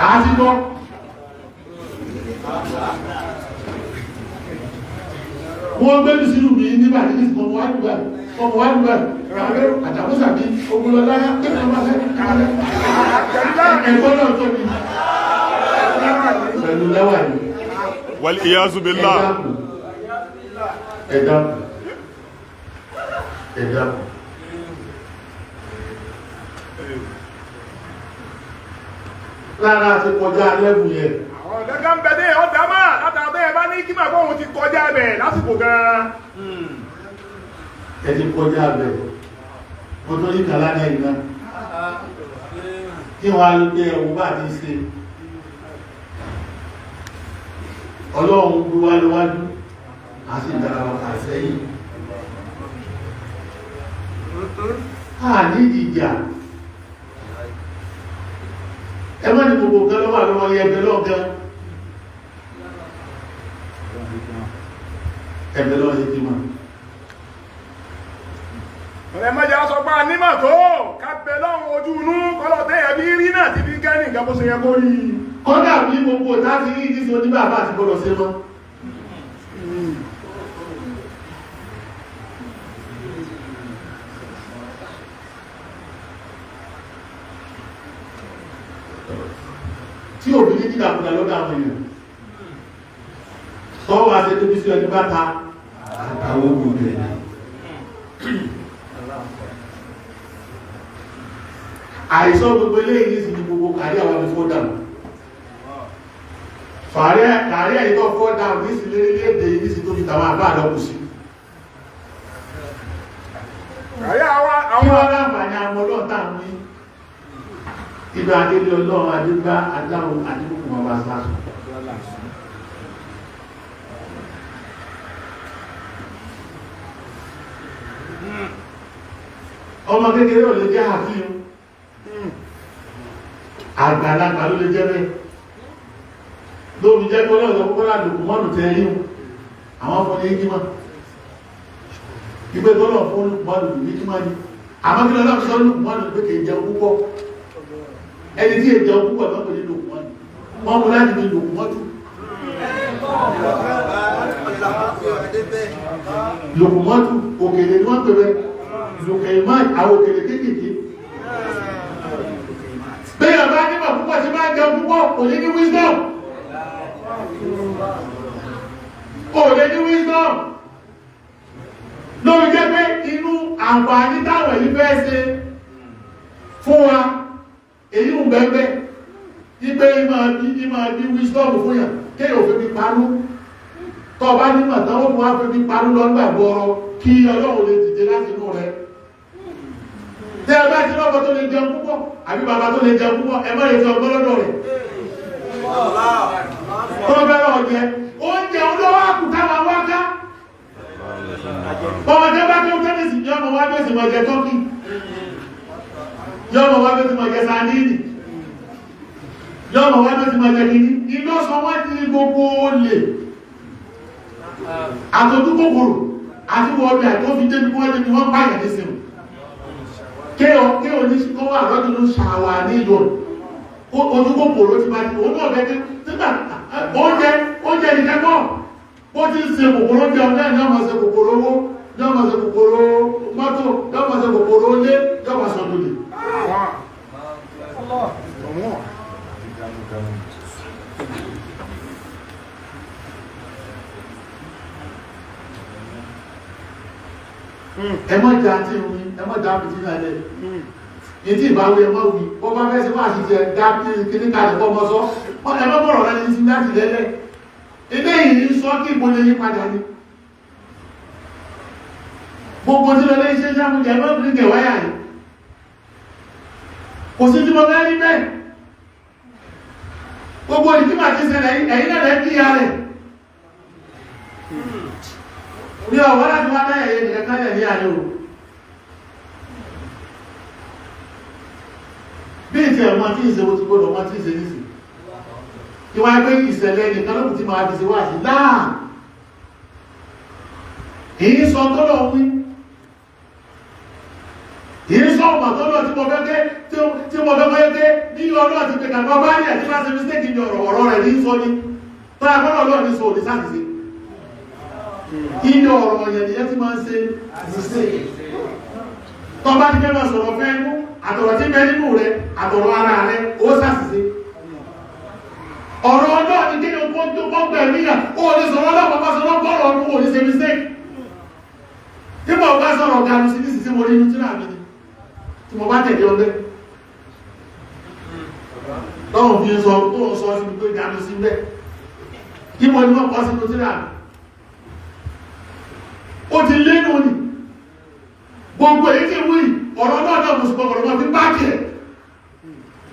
Àá ti gbọ́. Wọ́n gbé mi sínú mi nígbà tí ọmọ wá dùgbà ọmọ wá dùgbà ràwé àtàkùsà mi ogunlọ́lá kí ni wọ́n bá fẹ́ kálẹ̀. Ẹ̀gbọ́n náà tóbi pẹ̀lú lẹ́wà yìí. Wal iyazu billah. Ẹ dákun. Ẹ dákun. Lára ti kọjá lẹ́bù yẹn. Àwọn ọ̀dọ́ kan bẹ dé ọ̀dà máa látara bẹ́ẹ̀ bá ní kí màá bóun ti kọjá bẹ̀ lásìkò gan-an. Ẹ ti kọjá bẹ̀. Mo tó ní kàlá náà yìí náà. Kí wọ́n á lé ẹ̀wù bá ti ṣe. Ọlọ́run gbé wá lọ́wájú, a sì dára ọkà sẹ́yìn. A ní ìjà. Ẹ má ní gbogbo nǹkan lọ́wọ́ lọ́wọ́ yẹ ẹgbẹ́ lọ́gán. Ẹgbẹ́ lọ́wọ́ yẹ kí máa. Ọ̀rẹ́ mọ́jà sọ pé anímọ̀ tó ká bẹ lọ́run ojú inú kọ́lọ̀ tẹ́yẹ bí rí náà ti fi gẹ́ ní nǹkan bó ṣe yẹ kó rí. Kọ́dà bí gbogbo láti rí ìdí sí oníbàbá àti gbọ́dọ̀ ṣe mọ́. Tí òbí ní dídàkudà lọ́dọ̀ àwọn èèyàn. Tọ́wọ́ àti tóbi sí ẹni bá ta àtàwọn ogun rẹ̀. Àìsàn gbogbo eléyìí sì ni gbogbo kàrí àwọn ẹni fọ́ dànù. Kàrí àìtọ́ fọ́ dànù ní sí lérílẹ̀-èdè yìí sí tó fi tàwọn àbá àlọ́kù sí. Kàrí àwọn Kí wọ́n láǹfààní àwọn ọlọ́ta ní ibà adélé ọlọ́run adégbá adáhùn adébùkún bàbá sásùn. Ọmọ kékeré ò lè jẹ́ àfihàn. Àgbàlagbà ló lè jẹ́ bẹ́ẹ̀. Lóbi jẹ́ pé ọlọ́run kọ́kọ́ ládùkú mọ́nù tẹ́ rí wọn. Àwọn fún ní kímọ̀. Ìgbé tọ́lọ̀ fún mọ́nù ní kímọ̀ ni. Àmọ́ kí lọ́lọ́ sọ lùkùmọ́nù pé kì í jẹun púpọ̀. Ẹni tí èjẹun púpọ̀ náà kò ní lùkùmọ́nù. Wọ́n mú láti ní lùkùmọ́tù. Lùkùmọ́tù òkèlè ni wọ́n pè bẹ́ẹ̀. Lùkèmọ́ àwọn òkèlè kéékèèké. Bẹ́ẹ̀ bá nímọ̀ púpọ̀ tí máa jẹun púpọ̀ kò ní ní wisdom. Kò lè ní wisdom. Lórí jẹ́ pé inú àǹfààní táwọn èyí fẹ́ ṣe fún wa, èyí ń bẹ́ẹ̀ ibé ìmọ̀ bí wisdom fún yàn kéèyàn fi fi panú. Tọ́ bá nímọ̀ tán ó fún wa fi fi panú lọ́gbà gbọ́rọ̀ kí Ọlọ́run lè dìde láti inú rẹ̀. Tẹ́ ẹ bá ti lọ́kọ tó lè jẹun púpọ̀ àbí bàbá tó lè jẹun púpọ̀ ẹ má lè fi ọgbọ́n lọ́dọ̀ rẹ̀. Tó bẹ́rẹ̀ ọ̀jẹ́ oúnjẹ olówó àkùtà máa wá ká. Ọmọdé bá tó tẹ́lẹ̀sì yọ ọmọ wá bí ó sì máa jẹ tọ́kì. Yọ ọmọ wá bí ó sì máa jẹ sandíìnì. Yọ ọmọ wá bí ó sì máa jẹ kìíní. Iná sọ wọ́n ti gbogbo olè. Àtọ́jú kòkòrò àti wọ́n bí àti ó fi débi wọ́n débi wọ́n pààyàn nísìnyí. Kéò ní kó wà lọ́dún ló ṣàwà ní ìlú ojú kòkòrò ti bá ti òun náà gẹ́gẹ́ nígbà oúnjẹ nìkan kọ́ ó ti ń ṣe kòkòrò jẹun náà ní ọmọ ṣe kòkòrò owó ní ọmọ ṣe kòkòrò mọ́tò ní ọmọ ṣe kòkòrò ilé ní ọmọ ṣe òdòdó. Ẹ mọ́ jà tí ń wí, ẹ mọ́ jà bí tí náà lẹ̀. Ìtí ìbáwí ẹ mọ́ wí, bọ́ bá fẹ́ sí wá sí jẹ dá kíní kalẹ̀ kọ́ mọ́ sọ, ẹ mọ́ bọ̀rọ̀ rẹ ní sí láti lẹ́lẹ̀. Ilé yìí ń sọ kí ìbò lè yí padà ní. Gbogbo tí lọlé iṣẹ́ sáfúnjẹ mọ́ bí gẹ̀ wáyà yìí. Kò sí tí mo fẹ́ rí bẹ́ẹ̀. Gbogbo ìdí màá ti ṣẹlẹ̀ ẹ̀yìn náà lẹ́ kí ya rẹ̀. Ní ọ̀wọ́ láti wá bẹ́ẹ̀ yẹn nìkan kálẹ̀ ní ayé o. Bí ìtì ẹ̀mọ́ tí ìṣe wo ti gbọ́dọ̀ wọ́n tí ìṣe nísì. Ìwà pé ìṣẹ̀lẹ̀ nìkan lókùn tí máa fi ṣe wá sí láà. Èyí sọ tó lọ wí. Èyí sọ ọmọ tó lọ tí mo fẹ́ ké tí mo fẹ́ fẹ́ ké ní ọlọ́ àti pé kàgbọ́ bá ní àti bá ṣe mistake ní ọ̀rọ̀ ọ̀rọ̀ rẹ̀ ní sọ ni. Tọ́lá gbọ́dọ̀ lọ́ọ̀ ní sọ òní sáàtì inú ọ̀rọ̀ yẹn ni ẹ ti máa ń ṣe mistake. Tó bá ti fẹ́ máa sọ̀rọ̀ fẹ́ mú àtọ̀rọ̀ tí bẹ nínú rẹ àtọ̀rọ̀ ara rẹ ó ṣàṣìṣe. Ọ̀rọ̀ ọlọ́ọ̀ ni kí ni o tó kọ́ gbẹ̀mí yà ó lè sọ̀rọ̀ ọlọ́pàá bá sọ̀rọ̀ bọ́ọ̀rọ̀ ọdún ò ní ṣe mistake. Tí mo bá sọ̀rọ̀ ganu sí nísinsìnyí mo rí inú tíra mi ni tí mo bá tẹ̀lé ọgbẹ́. Lọ́run fi ń sọ tó ń sọ síbi pé ganu sí bẹ́ẹ̀. Kí mo ní wọ́n kọ́ sínú tíra mi. Ó ti lénu ni gbogbo èyí tí wí ọ̀rọ̀ náà náà mùsùlùmí ọ̀rọ̀ náà fi bá kẹ̀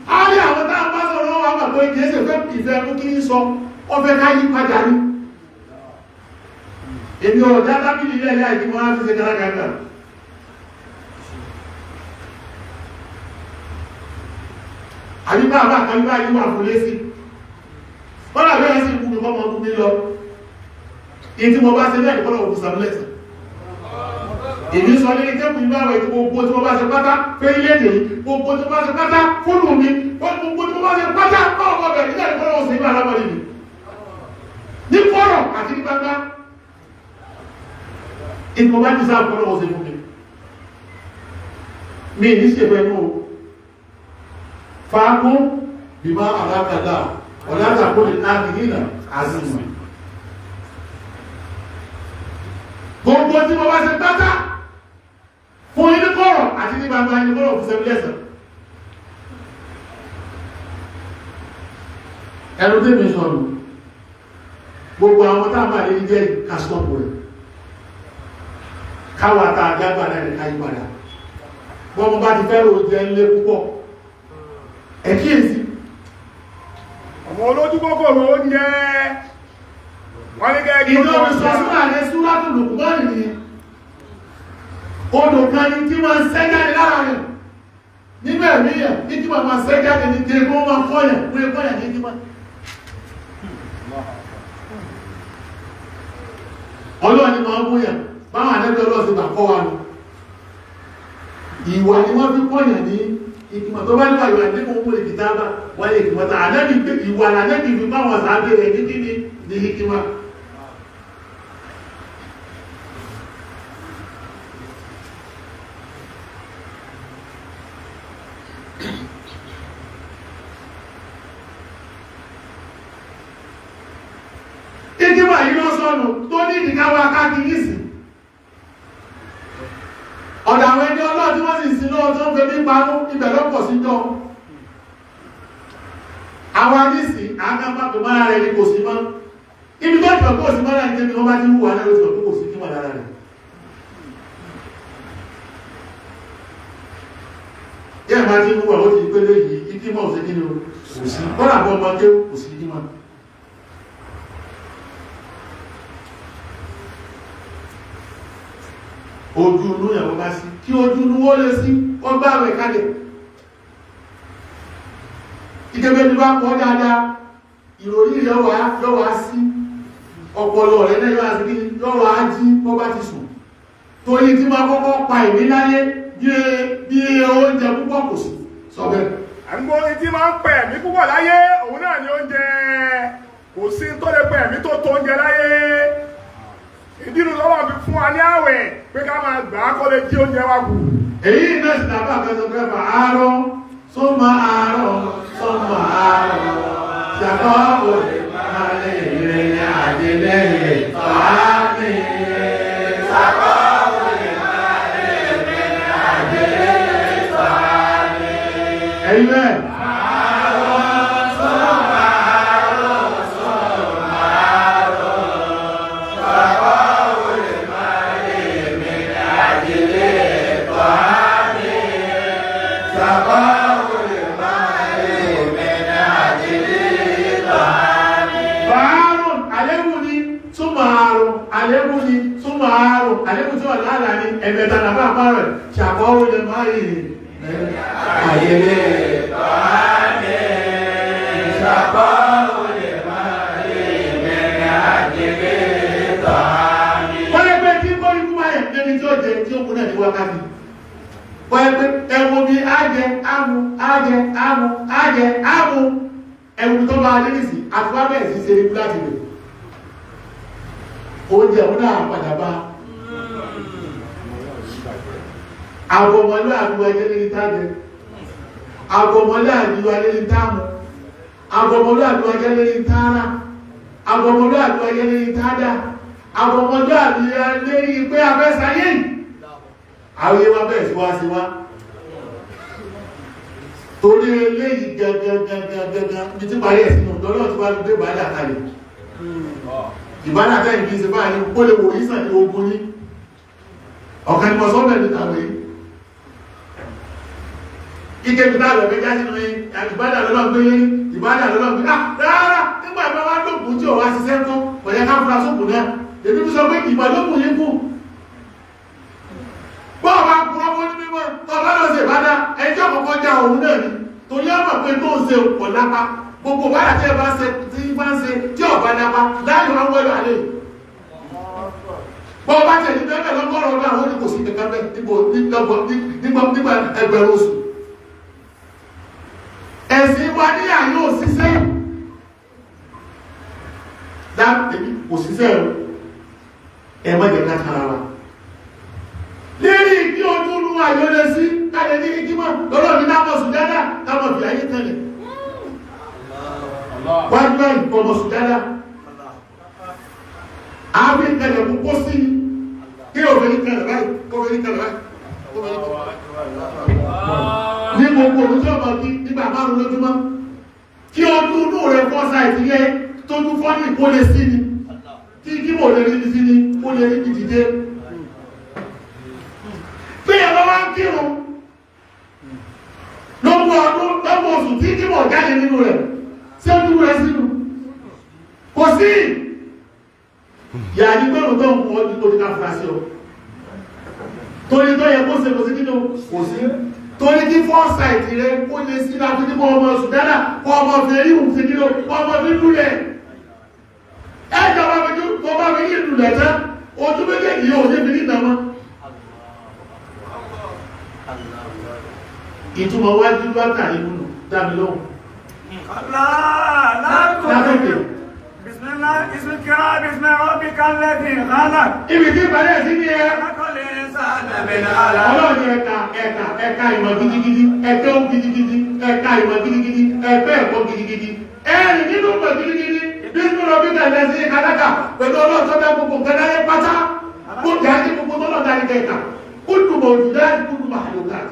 á rí àwọn tá a bá sọ̀rọ̀ wọn àgbà pé kìí ṣe fẹ́ ìfẹ́ mú kí ń sọ wọ́n fẹ́ ká yí padà ní. Èmi ò dá tábìlì ilé ẹ̀yà ìdí wọn á fi ṣe kárakára. Àbí bá àbá kan bá yí wà fún lé sí. Wọ́n dàbí ẹ̀ sì kú mi kọ́ mọ́ kú mi lọ. Èyí tí mo bá ṣe bẹ́ẹ̀ kọ́ lọ́wọ́ fún sàmúlẹ̀sì. Èmi sọ ní tẹ́kù ìlú àwẹ̀ tí gbogbo tí wọ́n bá ṣe pátá fẹ́ ilé èdè yìí gbogbo tí wọ́n bá ṣe pátá fóònù mi gbogbo tí wọ́n bá ṣe pátá ọmọ bẹ̀rẹ̀ nígbà tí wọ́n ṣe ìlú alámọ̀lẹ́ mi ní kọ̀rọ̀ àti ní gbangba ìgbọ̀n bá ti sáà kọ́rọ̀ ọ̀sẹ̀ fún mi mi ní ṣe fẹ́ mú o fàákún bímọ àlákàdá ọ̀làtàkùn ní àmì àzìmọ̀ gbogbo tí wọ́n bá ṣe pátá fún yín ní kọ̀rọ̀ àti ní gbangba ní kọ̀rọ̀ fún sẹ́mi lẹ́sàn. Ẹnu tí mi sọ̀rọ̀ gbogbo àwọn tá a máa lè jẹ́ kásítọ́pù rẹ̀ káwa tá a jágbà náà ní káyí padà bọ́mọ bá ti fẹ́ràn oúnjẹ ńlé púpọ̀ ẹ kíyèsí. Ọmọ olójú kòkòrò oúnjẹ wọ́n ní kẹ́ kí Ìjọ mi sọ súnmọ́ àlẹ́ súrátù Lùkùmánì nìyẹn. Odò kan ni tí máa ń sẹ́ jáde lára rẹ̀. Nínú ẹ̀mí yẹn, ní tí máa sẹ́ jáde ní tí kó máa kọ́yàn, kó lè kọ́yàn ní tí máa. Ọlọ́run ni máa ń mú yàn, báwọn àdẹ́bí Ọlọ́run ti gbà kọ́ wa nù. Ìwà ni wọ́n fi kọ́yàn ní ìgbìmọ̀ tó bá nípa ìwà ní kò mú ìkìtà bá wáyé ìgbìmọ̀ tá àdẹ́bí pé ìwà làdẹ́bí fi báwọn sàábé rẹ̀ ní kíni ní hikima. Ìdíwà yìí ló sọnù tó ní ìdíkáwà káàkiri ìsìn. Ọ̀dọ̀ àwọn ẹni ọlọ́ọ̀ tí wọ́n sì sí lọ́wọ́ tó ń fẹ́ ní parú ibẹ̀ lọ́pọ̀ sí jọ. Àwọn anísìn àgbàpapọ̀ mọ́ra rẹ̀ ní kò sí mọ́. Ibi tó ìpẹ̀ kò sí mọ́ra ní tẹ́bí wọ́n bá ti wúwa náà ló ti mọ̀ pé kò sí kíwà lára rẹ̀. bá ti ń wà ó ti pé léyìí ikímọ̀ ò sí kí ni o kò sí kọ́lá bọ́ ọmọ kéwù kò sí ikímọ̀. Ojú inú ìyàwó bá sí kí ojú inú wọ́n lè sí wọ́n bá rẹ̀ kalẹ̀. Ìkẹ́bẹ́ ni bá pọ̀ dáadáa ìròyìn rẹ̀ yọ wá sí ọpọlọ rẹ̀ náà yọ wá sí kí yọ wá jí bọ́ bá ti sùn. Torí tí máa kọ́kọ́ pa ìmí láyé bí oúnjẹ púpọ̀ kò sí sọ bẹ́ẹ̀. Àgbo tí máa ń pẹ̀ mí púpọ̀ láyé òun náà ni oúnjẹ. Kò sí tó lè pẹ̀ mí tó tó oúnjẹ láyé. Ìdínú lọ́wọ́ fi fún wa ní àwẹ̀ pé ká máa gbà á kó lè jí oúnjẹ wa kù. Èyí náà sì tàbí àfẹsọ̀ pé àárọ̀ sọ́mọ àárọ̀ sọ́mọ àárọ̀ ṣàkọ́ òde máa lè rìn àjẹlẹ̀ fàámi. Ṣàkọ́ òde máa lè rìn àjẹlẹ̀ fàámi. Ẹ̀yin bẹ́ẹ̀. Bàárùn àlébù ni túmọ̀ àrùn àlébù ni túmọ̀ àrùn àlébù tí wà lára ni ẹ̀mẹ̀ta nàbà àpá rẹ̀ ṣàkọ́ ó lè má yìí àyẹ̀lẹ̀ wọ́n yẹ pé kí bọ́ ikú wáyé ẹni tí ó jẹ tí ó kú náà ní wákàtí. Wọ́n yẹ pé ẹ̀wọ̀n bíi ájẹ ámu ájẹ ámu ájẹ ámu ẹ̀wùn tó bá adé nìsí àti wá bẹ̀rẹ̀ sí ṣe ikú láti rẹ̀. Oúnjẹ òun náà padà bá àbọ̀mọlúàbí wa jẹ́ lórí tájẹ, àbọ̀mọlúàbí wa lórí táàmù, àbọ̀mọlúàbí wa jẹ́ lórí tààrà, àbọ̀mọlúàbí wa jẹ́ lórí tààdà, àbọ̀mọlúàbí wa lórí pé afẹ́sayé yìí. Àwọn yẹn wá bẹ̀rẹ̀ sí wá sí wá torí eléyìí gangan gangan gangan bí tí parí ẹ̀sìn náà lọ́lọ́ tí wá ló dé ìbádà kalẹ̀. Ìbádà tẹ́ ìbí ṣe báyìí kó lè wò yísàn ní ogun ní ọ̀kan ní mọ̀sán bẹ̀rẹ̀ tàwé ike bí táàlọ̀ méjá sínú ìbádà lọ́lọ́ gbé ìbádà lọ́lọ́ gbé rárá nígbà ìbá wá lókun tí ò wá ṣiṣẹ́ ń kọ́ kò yẹ ká fura sókun náà. Èmi fi sọ pé ìbálòpọ̀ yín kù bọ́ọ̀ bá kúrọ́ fún ní mímọ́ tọ́lá lọ sí ìbádá ẹjọ́ kọ̀ọ̀kan já òun náà ni torí ọmọ pé tó ń ṣe pọ̀ lápá gbogbo bàdà tí ẹ bá ṣe tí bá ń ṣe tí ọ̀bá lápá láàyò àwọn ẹlò àlè bọ́ọ̀ bá tẹ̀lé bẹ́ẹ̀ lọ́gọ́rọ̀ ọdún àwọn oníkò sí kankan bẹ́ẹ̀ nígbà ẹgbẹ̀rún oṣù. Ẹ̀sìn wa níyà yóò ṣiṣẹ́ dá èmi kò ṣiṣẹ́ o ẹ má jẹ́ ká tara wa lérí kí ojú inú àyọlẹ sí káyẹ ní kíkímọ̀ lọ́rọ̀ ní lámọ̀ sùdádà kámọ̀ fi ayé tẹ̀lẹ̀ wájú báyìí kọmọ sùdádà àbí tẹ̀lẹ̀ kó kó sí kí òfin tẹ̀lẹ̀ báyìí kó fi tẹ̀lẹ̀ báyìí kó fi tẹ̀lẹ̀ ní gbogbo olùsọ ọmọ kí nígbà márùn lójúmọ́ kí ojú inú rẹ fọ́ sáìtì yẹ tójú fọ́ ní kó lè sí ni kí kímọ̀ lè rí sí ni kó lè rí dìde. Bí ẹ̀rọ wá ń kírun lọ́gbọ̀n ọdún lọ́gbọ̀n oṣù tí kímọ̀ jáde nínú rẹ̀ sí ojú rẹ̀ sínú kò sí yàrá gbẹ́rù tó ń kọ́ ní torí ká fura sí ọ torí tó yẹ kó ṣe kò sí nínú kò sí torí kí fọ́ọ̀sáìtì rẹ kó lè sí láti ní kó ọmọ sùdánà kó ọmọ fèrè ìhùn sí nínú kó ọmọ fi lulẹ̀ ẹ̀jọ̀ bá fi tó bá fi ní lulẹ̀ tán ojú méjèèjì yóò ní fi ní ìtàn mọ́. Ìtumọ̀ wájú bá tà nínú dámi lóhùn. Látòkè. Bismillah, ismikira, bismi rabbika alladhi khalaq. Ibi tí ìbàdí sí ní ẹ. Khalaqal insana min 'alaq. Ọlọ́run ní ẹ̀ka ẹ̀ka ẹ̀ka ìmọ̀ gidigidi, ẹ̀kẹ́ ó gidigidi, ẹ̀ka ìmọ̀ gidigidi, ẹ̀fẹ́ ẹ̀kọ́ gidigidi. Ẹ̀rìn nínú ìmọ̀ gidigidi, bismi rabbika alladhi khalaq pẹ̀lú ọlọ́run tó dá gbogbo nǹkan láyé pátá. Kó dájú gbogbo tọ́lọ̀ dá ní kẹta. Kúlù mawjudat, kúlù makhluqat.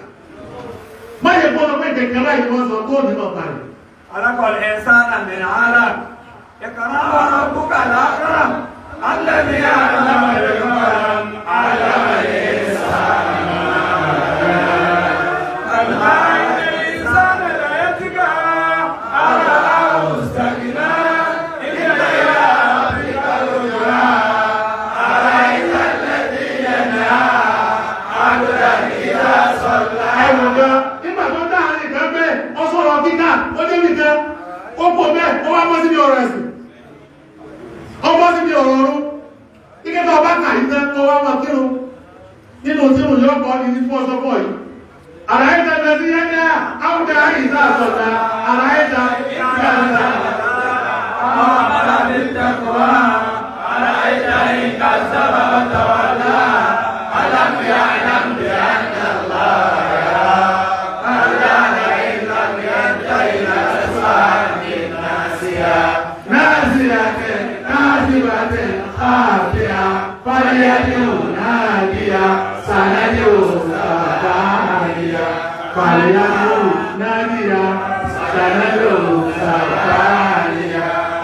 Má yẹ kó lọ pé kẹ̀kẹ́ láyé wọ́n sọ tó ní ọ̀pá rẹ̀. Khalaqal insana min 'alaq. Iqra wa rabbukal akram alladhi 'allama bil qalam 'allama al-insana ma lam ya'lam. tí mo yọ kọ́ ní fún ọsọ pọ̀ yìí. Àràyíta bẹ̀rẹ̀ yẹn ní àwùjọ àyíṣà àsọ̀tà àràyíta ìṣà àsọ̀tà.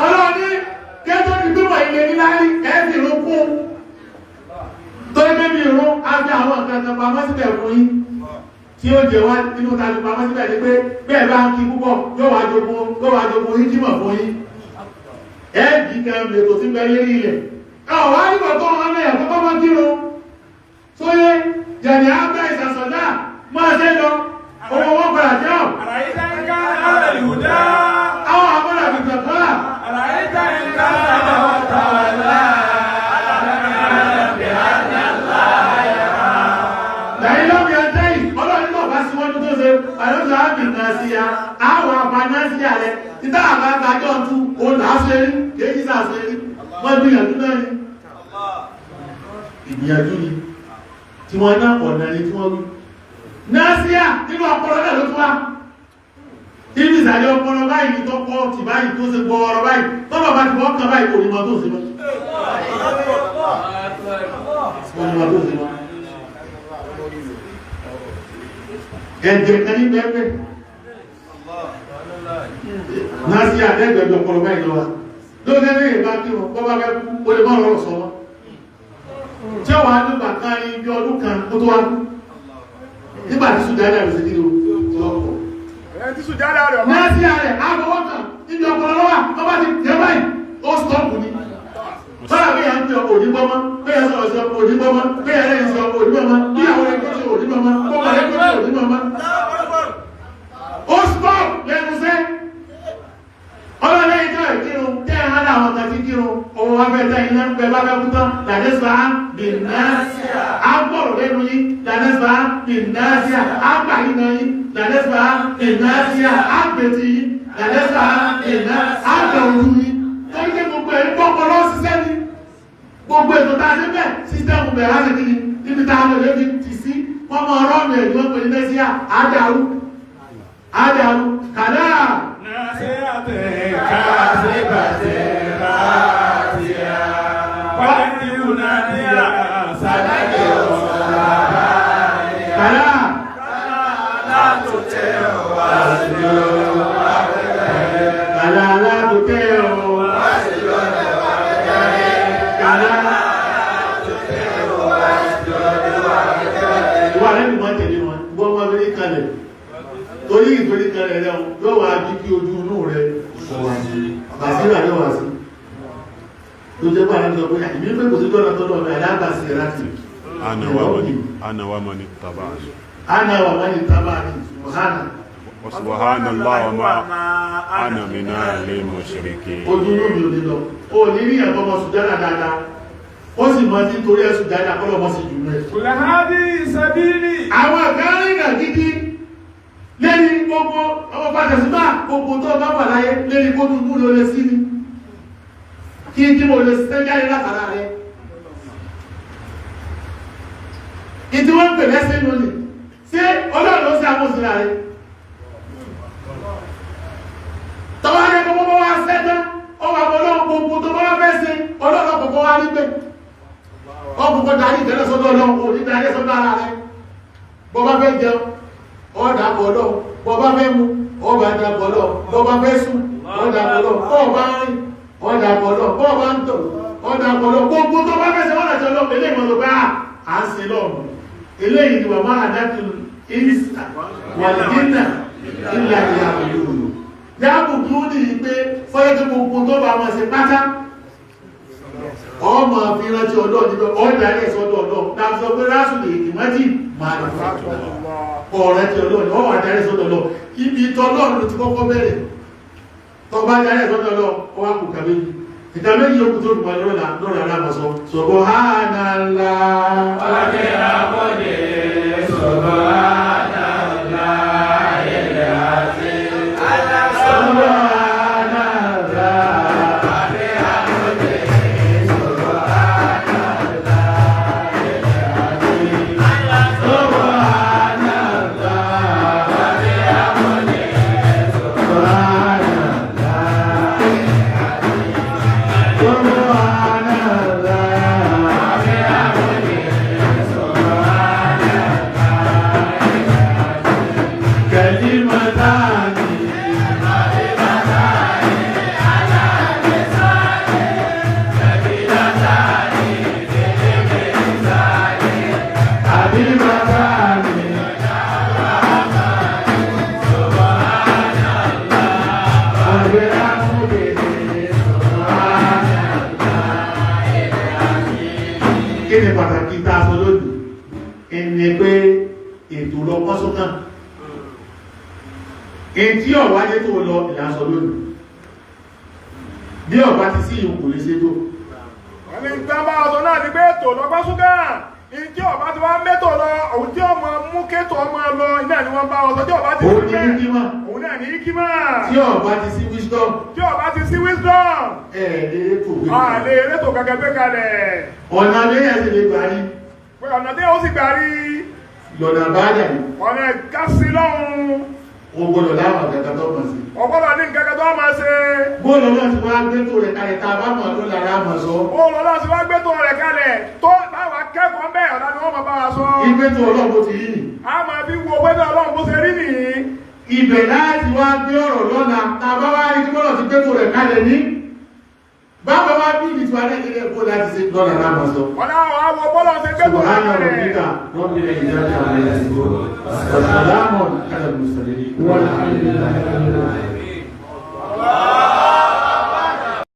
Ọlọ́ni kẹ́tọ́ ti túbọ̀ ilé níláárí ẹ́fì ló kún tó ní bébí ìrún á fi àwọn nǹkan kan pamọ́ síbẹ̀ fún yín tí ó jẹ wá nínú tàbí pamọ́ síbẹ̀ ni pé bẹ́ẹ̀ bá ń kí púpọ̀ yóò wá jogun yóò wá jogun yín jímọ̀ fún yín ẹ́ẹ̀dì kan lè tó sí bẹ́ lérí ilẹ̀ ọ̀ wá nígbà tó wọn mẹ́yà tó kọ́ mọ́ kírun sóyé jẹ̀dẹ̀ á bẹ́ ìsàsọ̀dá máa ṣe lọ owó wọn padà jẹ́ ọ̀ àwọn àbọ̀dà fìgbà kan lẹ́yìn lọ́bì ọjọ́ yìí ọlọ́run náà bá síwájú tó ṣe àlọ́sọ àbì náà sí ya àwọn àbáná sí ààrẹ títà àbájọ́ tú òun là á ṣe rí kéjì sà ṣe rí wọ́n gbìyànjú náà ni ìgbìyànjú ni tí wọ́n ná ọ̀nà ni tí wọ́n wí náà sí à nínú ọpọlọ náà ló tún wá ibi ìsàlẹ̀ ọpọlọ báyìí ní tọ́pọ̀ tì báyìí tó ṣe gbọ́ ọ̀rọ̀ báyìí tọ́lọ̀ bá ti wọ́n kàn báyìí kò ní mọ tó ṣe mọ́ kò ní mọ tó ṣe mọ́ ẹ̀jẹ̀ kan ní bẹ́ẹ̀ náà sí àtẹ́gbẹ̀ẹ́ ọpọlọ báyìí lọ́wọ́ lóde ní ìbá kí wọn bọ́ bá fẹ́ kú ó lè má rọrùn sọ wọn tí ó wà nígbà kan ibi ọdún kan kó tó wá kú nígbà tí sùdá dàrú sí kí ni o lọ́pọ̀ Ẹni tí sùjádà rẹ̀ ọmọ. náà sí ààrẹ àbọ̀wọ́ kan ibi ọpọlọ lọ́wọ́ tó bá ti jẹ́ báyìí ó stọ́ọ̀pù ni bára bí yà ń pè ọkọ̀ òní gbọ́mọ́ bí yà sọ̀rọ̀ sí ọkọ̀ òní gbọ́mọ́ bí yà lẹ́yìn sí ọkọ̀ òní gbọ́mọ́ bí àwọn ẹgbẹ́ sí òní gbọ́mọ́ bọ́mọ ẹgbẹ́ sí òní gbọ́mọ́ ó stọ́ọ̀pù lẹ́nu sẹ́ ọlọ́lẹ́yìn tó ìkírun tẹ́ ẹ̀ hàn àwọn kan ti kírun owó wa fẹ́ tẹ́ iná pẹ́ bá fẹ́ kú tán làdẹ́sà bìnnáṣíà á gbọ́rọ̀ lẹ́nu yín làdẹ́sà bìnnáṣíà á gbà yín náà yín làdẹ́sà bìnnáṣíà á gbètì yín làdẹ́sà bìnnáṣíà á gbà ojú yín torí pé gbogbo ẹ̀ ń bọ́kọ lọ́ ṣiṣẹ́ ni gbogbo ètò tá a ṣe bẹ́ẹ̀ sísítẹ́ẹ̀mù bẹ̀rẹ̀ láti kí ni níbi tá a lè lè fi tì sí wọ́n mọ ọ̀rọ̀ mi ẹ̀ ní wọ́n pè ní mẹ́síà á dàrú á dàrú kàdá. Kàdá. Kàdá aládùúkẹ́ o. Kàdá. Ìwà rẹ̀ nìkan tẹ̀lé wọn, gbọ́ wọn lórí kalẹ̀. Torí ìtorí kalẹ̀ rẹ̀ yóò wá bí kí ojú inú rẹ̀ bàṣírà yóò wá sí. Tó jẹ́ pàdé sọ pé ìmí pé kò sí tọ́lá tọ́lá ọ̀nà àdábàṣe láti. Ana wa man ittaba'ani. Ana wa man ittaba'ani. Subhana. Wa subhanallah wa ma ana minal mushrikin. Ojú inú mi ò ní lọ. O ní rí ẹ̀kọ́ ọmọ Sùdánà dáadáa. Ó sì mọ tí torí ẹ̀ Sùdánà kọ́ lọ́mọ sí jù rẹ̀. Àwọn kan rìnà gidi lẹ́ni gbogbo ọmọ pàtàkì gbogbo tó bá wà láyé lẹ́ni kó tún múlò lè sí ni. Kí tí mo lè ṣiṣẹ́ jáde látara rẹ̀. Ìdí wọ́n ń pè lẹ́sìn lónìí. Ṣé Ọlọ́run ló ṣe àmóṣìlá rẹ̀? Tọ́wọ́ ní gbogbo bá wá sẹ́dá, ó wà bọ́ lọ́wọ́ gbogbo tó bá wá fẹ́ ṣe, Ọlọ́run kọ̀ọ̀kan wá rí pé. Ọkùnkùn darí ìtẹ́lẹ̀ sọ́dọ̀ Ọlọ́run, kò ní darí sọ́dọ̀ ara rẹ̀. Bọ́ bá fẹ́ jẹun, ó dàpọ̀ Ọlọ́run. Bọ́ bá fẹ́ mu, ó bá dàpọ̀ Ọlọ́run. Bọ́ bá fẹ́ sùn, ó dàpọ̀ Ọlọ́run. Bọ́ bá rìn, ó dàpọ̀ Ọlọ́run. Bọ́ bá ń tọ̀, ó dàpọ̀ Ọlọ́run. Gbogbo tó bá fẹ́ ṣe wọ́n lọ́jọ́ Ọlọ́run, eléyìí mọ̀ tó bá à ń ṣe lọ́run. Eléyìí ni wà máa dákì ìsà wàlìdínà ìlà ìyàwó yàbù kí ó ní pé fọ́yẹ́ tó gbogbo tó bá wọn ṣe pátá ọmọ fi rántí ọlọ́ọ̀ níbẹ̀ ọ̀dà rẹ̀ sọ́dọ̀ ọlọ́ọ̀ láti sọ pé rásùlù ìdìmọ́jì máa lè fọ́ ọ̀rẹ́ tí ọlọ́ọ̀ ni ọwọ́ àdarí sọ́dọ̀ ọlọ́ọ̀ ibi tọ́lọ́ọ̀ ló ti kọ́kọ́ bẹ̀rẹ̀ tọ́ bá darí sọ́dọ̀ ọlọ́ọ̀ ó wá kù kàméjì ìta méjì yóò kú tó dùn lọ́rọ̀ alámọ̀sọ subhanallah. Ẹni pé ètò lọ kọ́ sókàn. Ètí ọ̀wáyé tó lọ ìlàsọ lónìí. Bí ọ̀bá ti sí ìhun kò lè ṣe tó. Wọ́n ní tá bá ọsọ náà ní pé ètò lọ́gbọ́n súnkà. Ìdí ọba ti wá mẹ́tò lọ, òun tí ọmọ mú kétò ọmọ lọ, iná ni wọ́n bá ọsọ tí ọba ti Òun sí ní bẹ́ẹ̀. hikima. Òun náà ní hikima. Tí ọ̀bá ti sí wisdom, Tí ọba ti sí wisdom, ẹ̀ lè tó gbé. a lè rétò kankan gbé kalẹ̀. Ọ̀nà abẹ́yẹ̀ sì lè gbà rí Pé ọ̀nà tí ó sì gbà rí, lọ́nà àbáyà yìí. ọ̀nà ìkásí lọ́hùn, O gbọ́dọ̀ láwọn àgàgà tó mọ̀ sí. ọ̀gbọ́dọ̀ ní nǹkan kan tó máa ṣe. Bóòlù náà ti wá gbé tó rẹ̀ kalẹ̀ tá a bá mọ̀ ló lára mọ̀ sọ. Ó lọ láti wá gbé tó rẹ̀ kalẹ̀ tó báwa kẹ́kọ̀ọ́ ń bẹ̀ ọ̀dà ni wọ́n máa bá wa sọ. Ìgbé tó ọlọ́run ti yí. A máa fi wo pé bí Ọlọ́run bó ṣe rí nìyí. Ibẹ̀ láti wá gbé ọ̀rọ̀ lọ́la tá a bá wá rí kí bọ́lọ̀ ti gbé tó rẹ̀ kalẹ̀ ní. Báwo wá bí ìdí tiwa náà ilé ẹ̀kọ́ láti ṣe lọ́la lámọ̀ sọ. Ọ̀nà àwọn àwọ̀ bọ́lọ̀ ṣe gbé tó rẹ̀ Subhana kalẹ̀. rabbika rabbil izzati amma yasifun. Wa salamun ala al-mursalin. والحمد لله رب العالمين.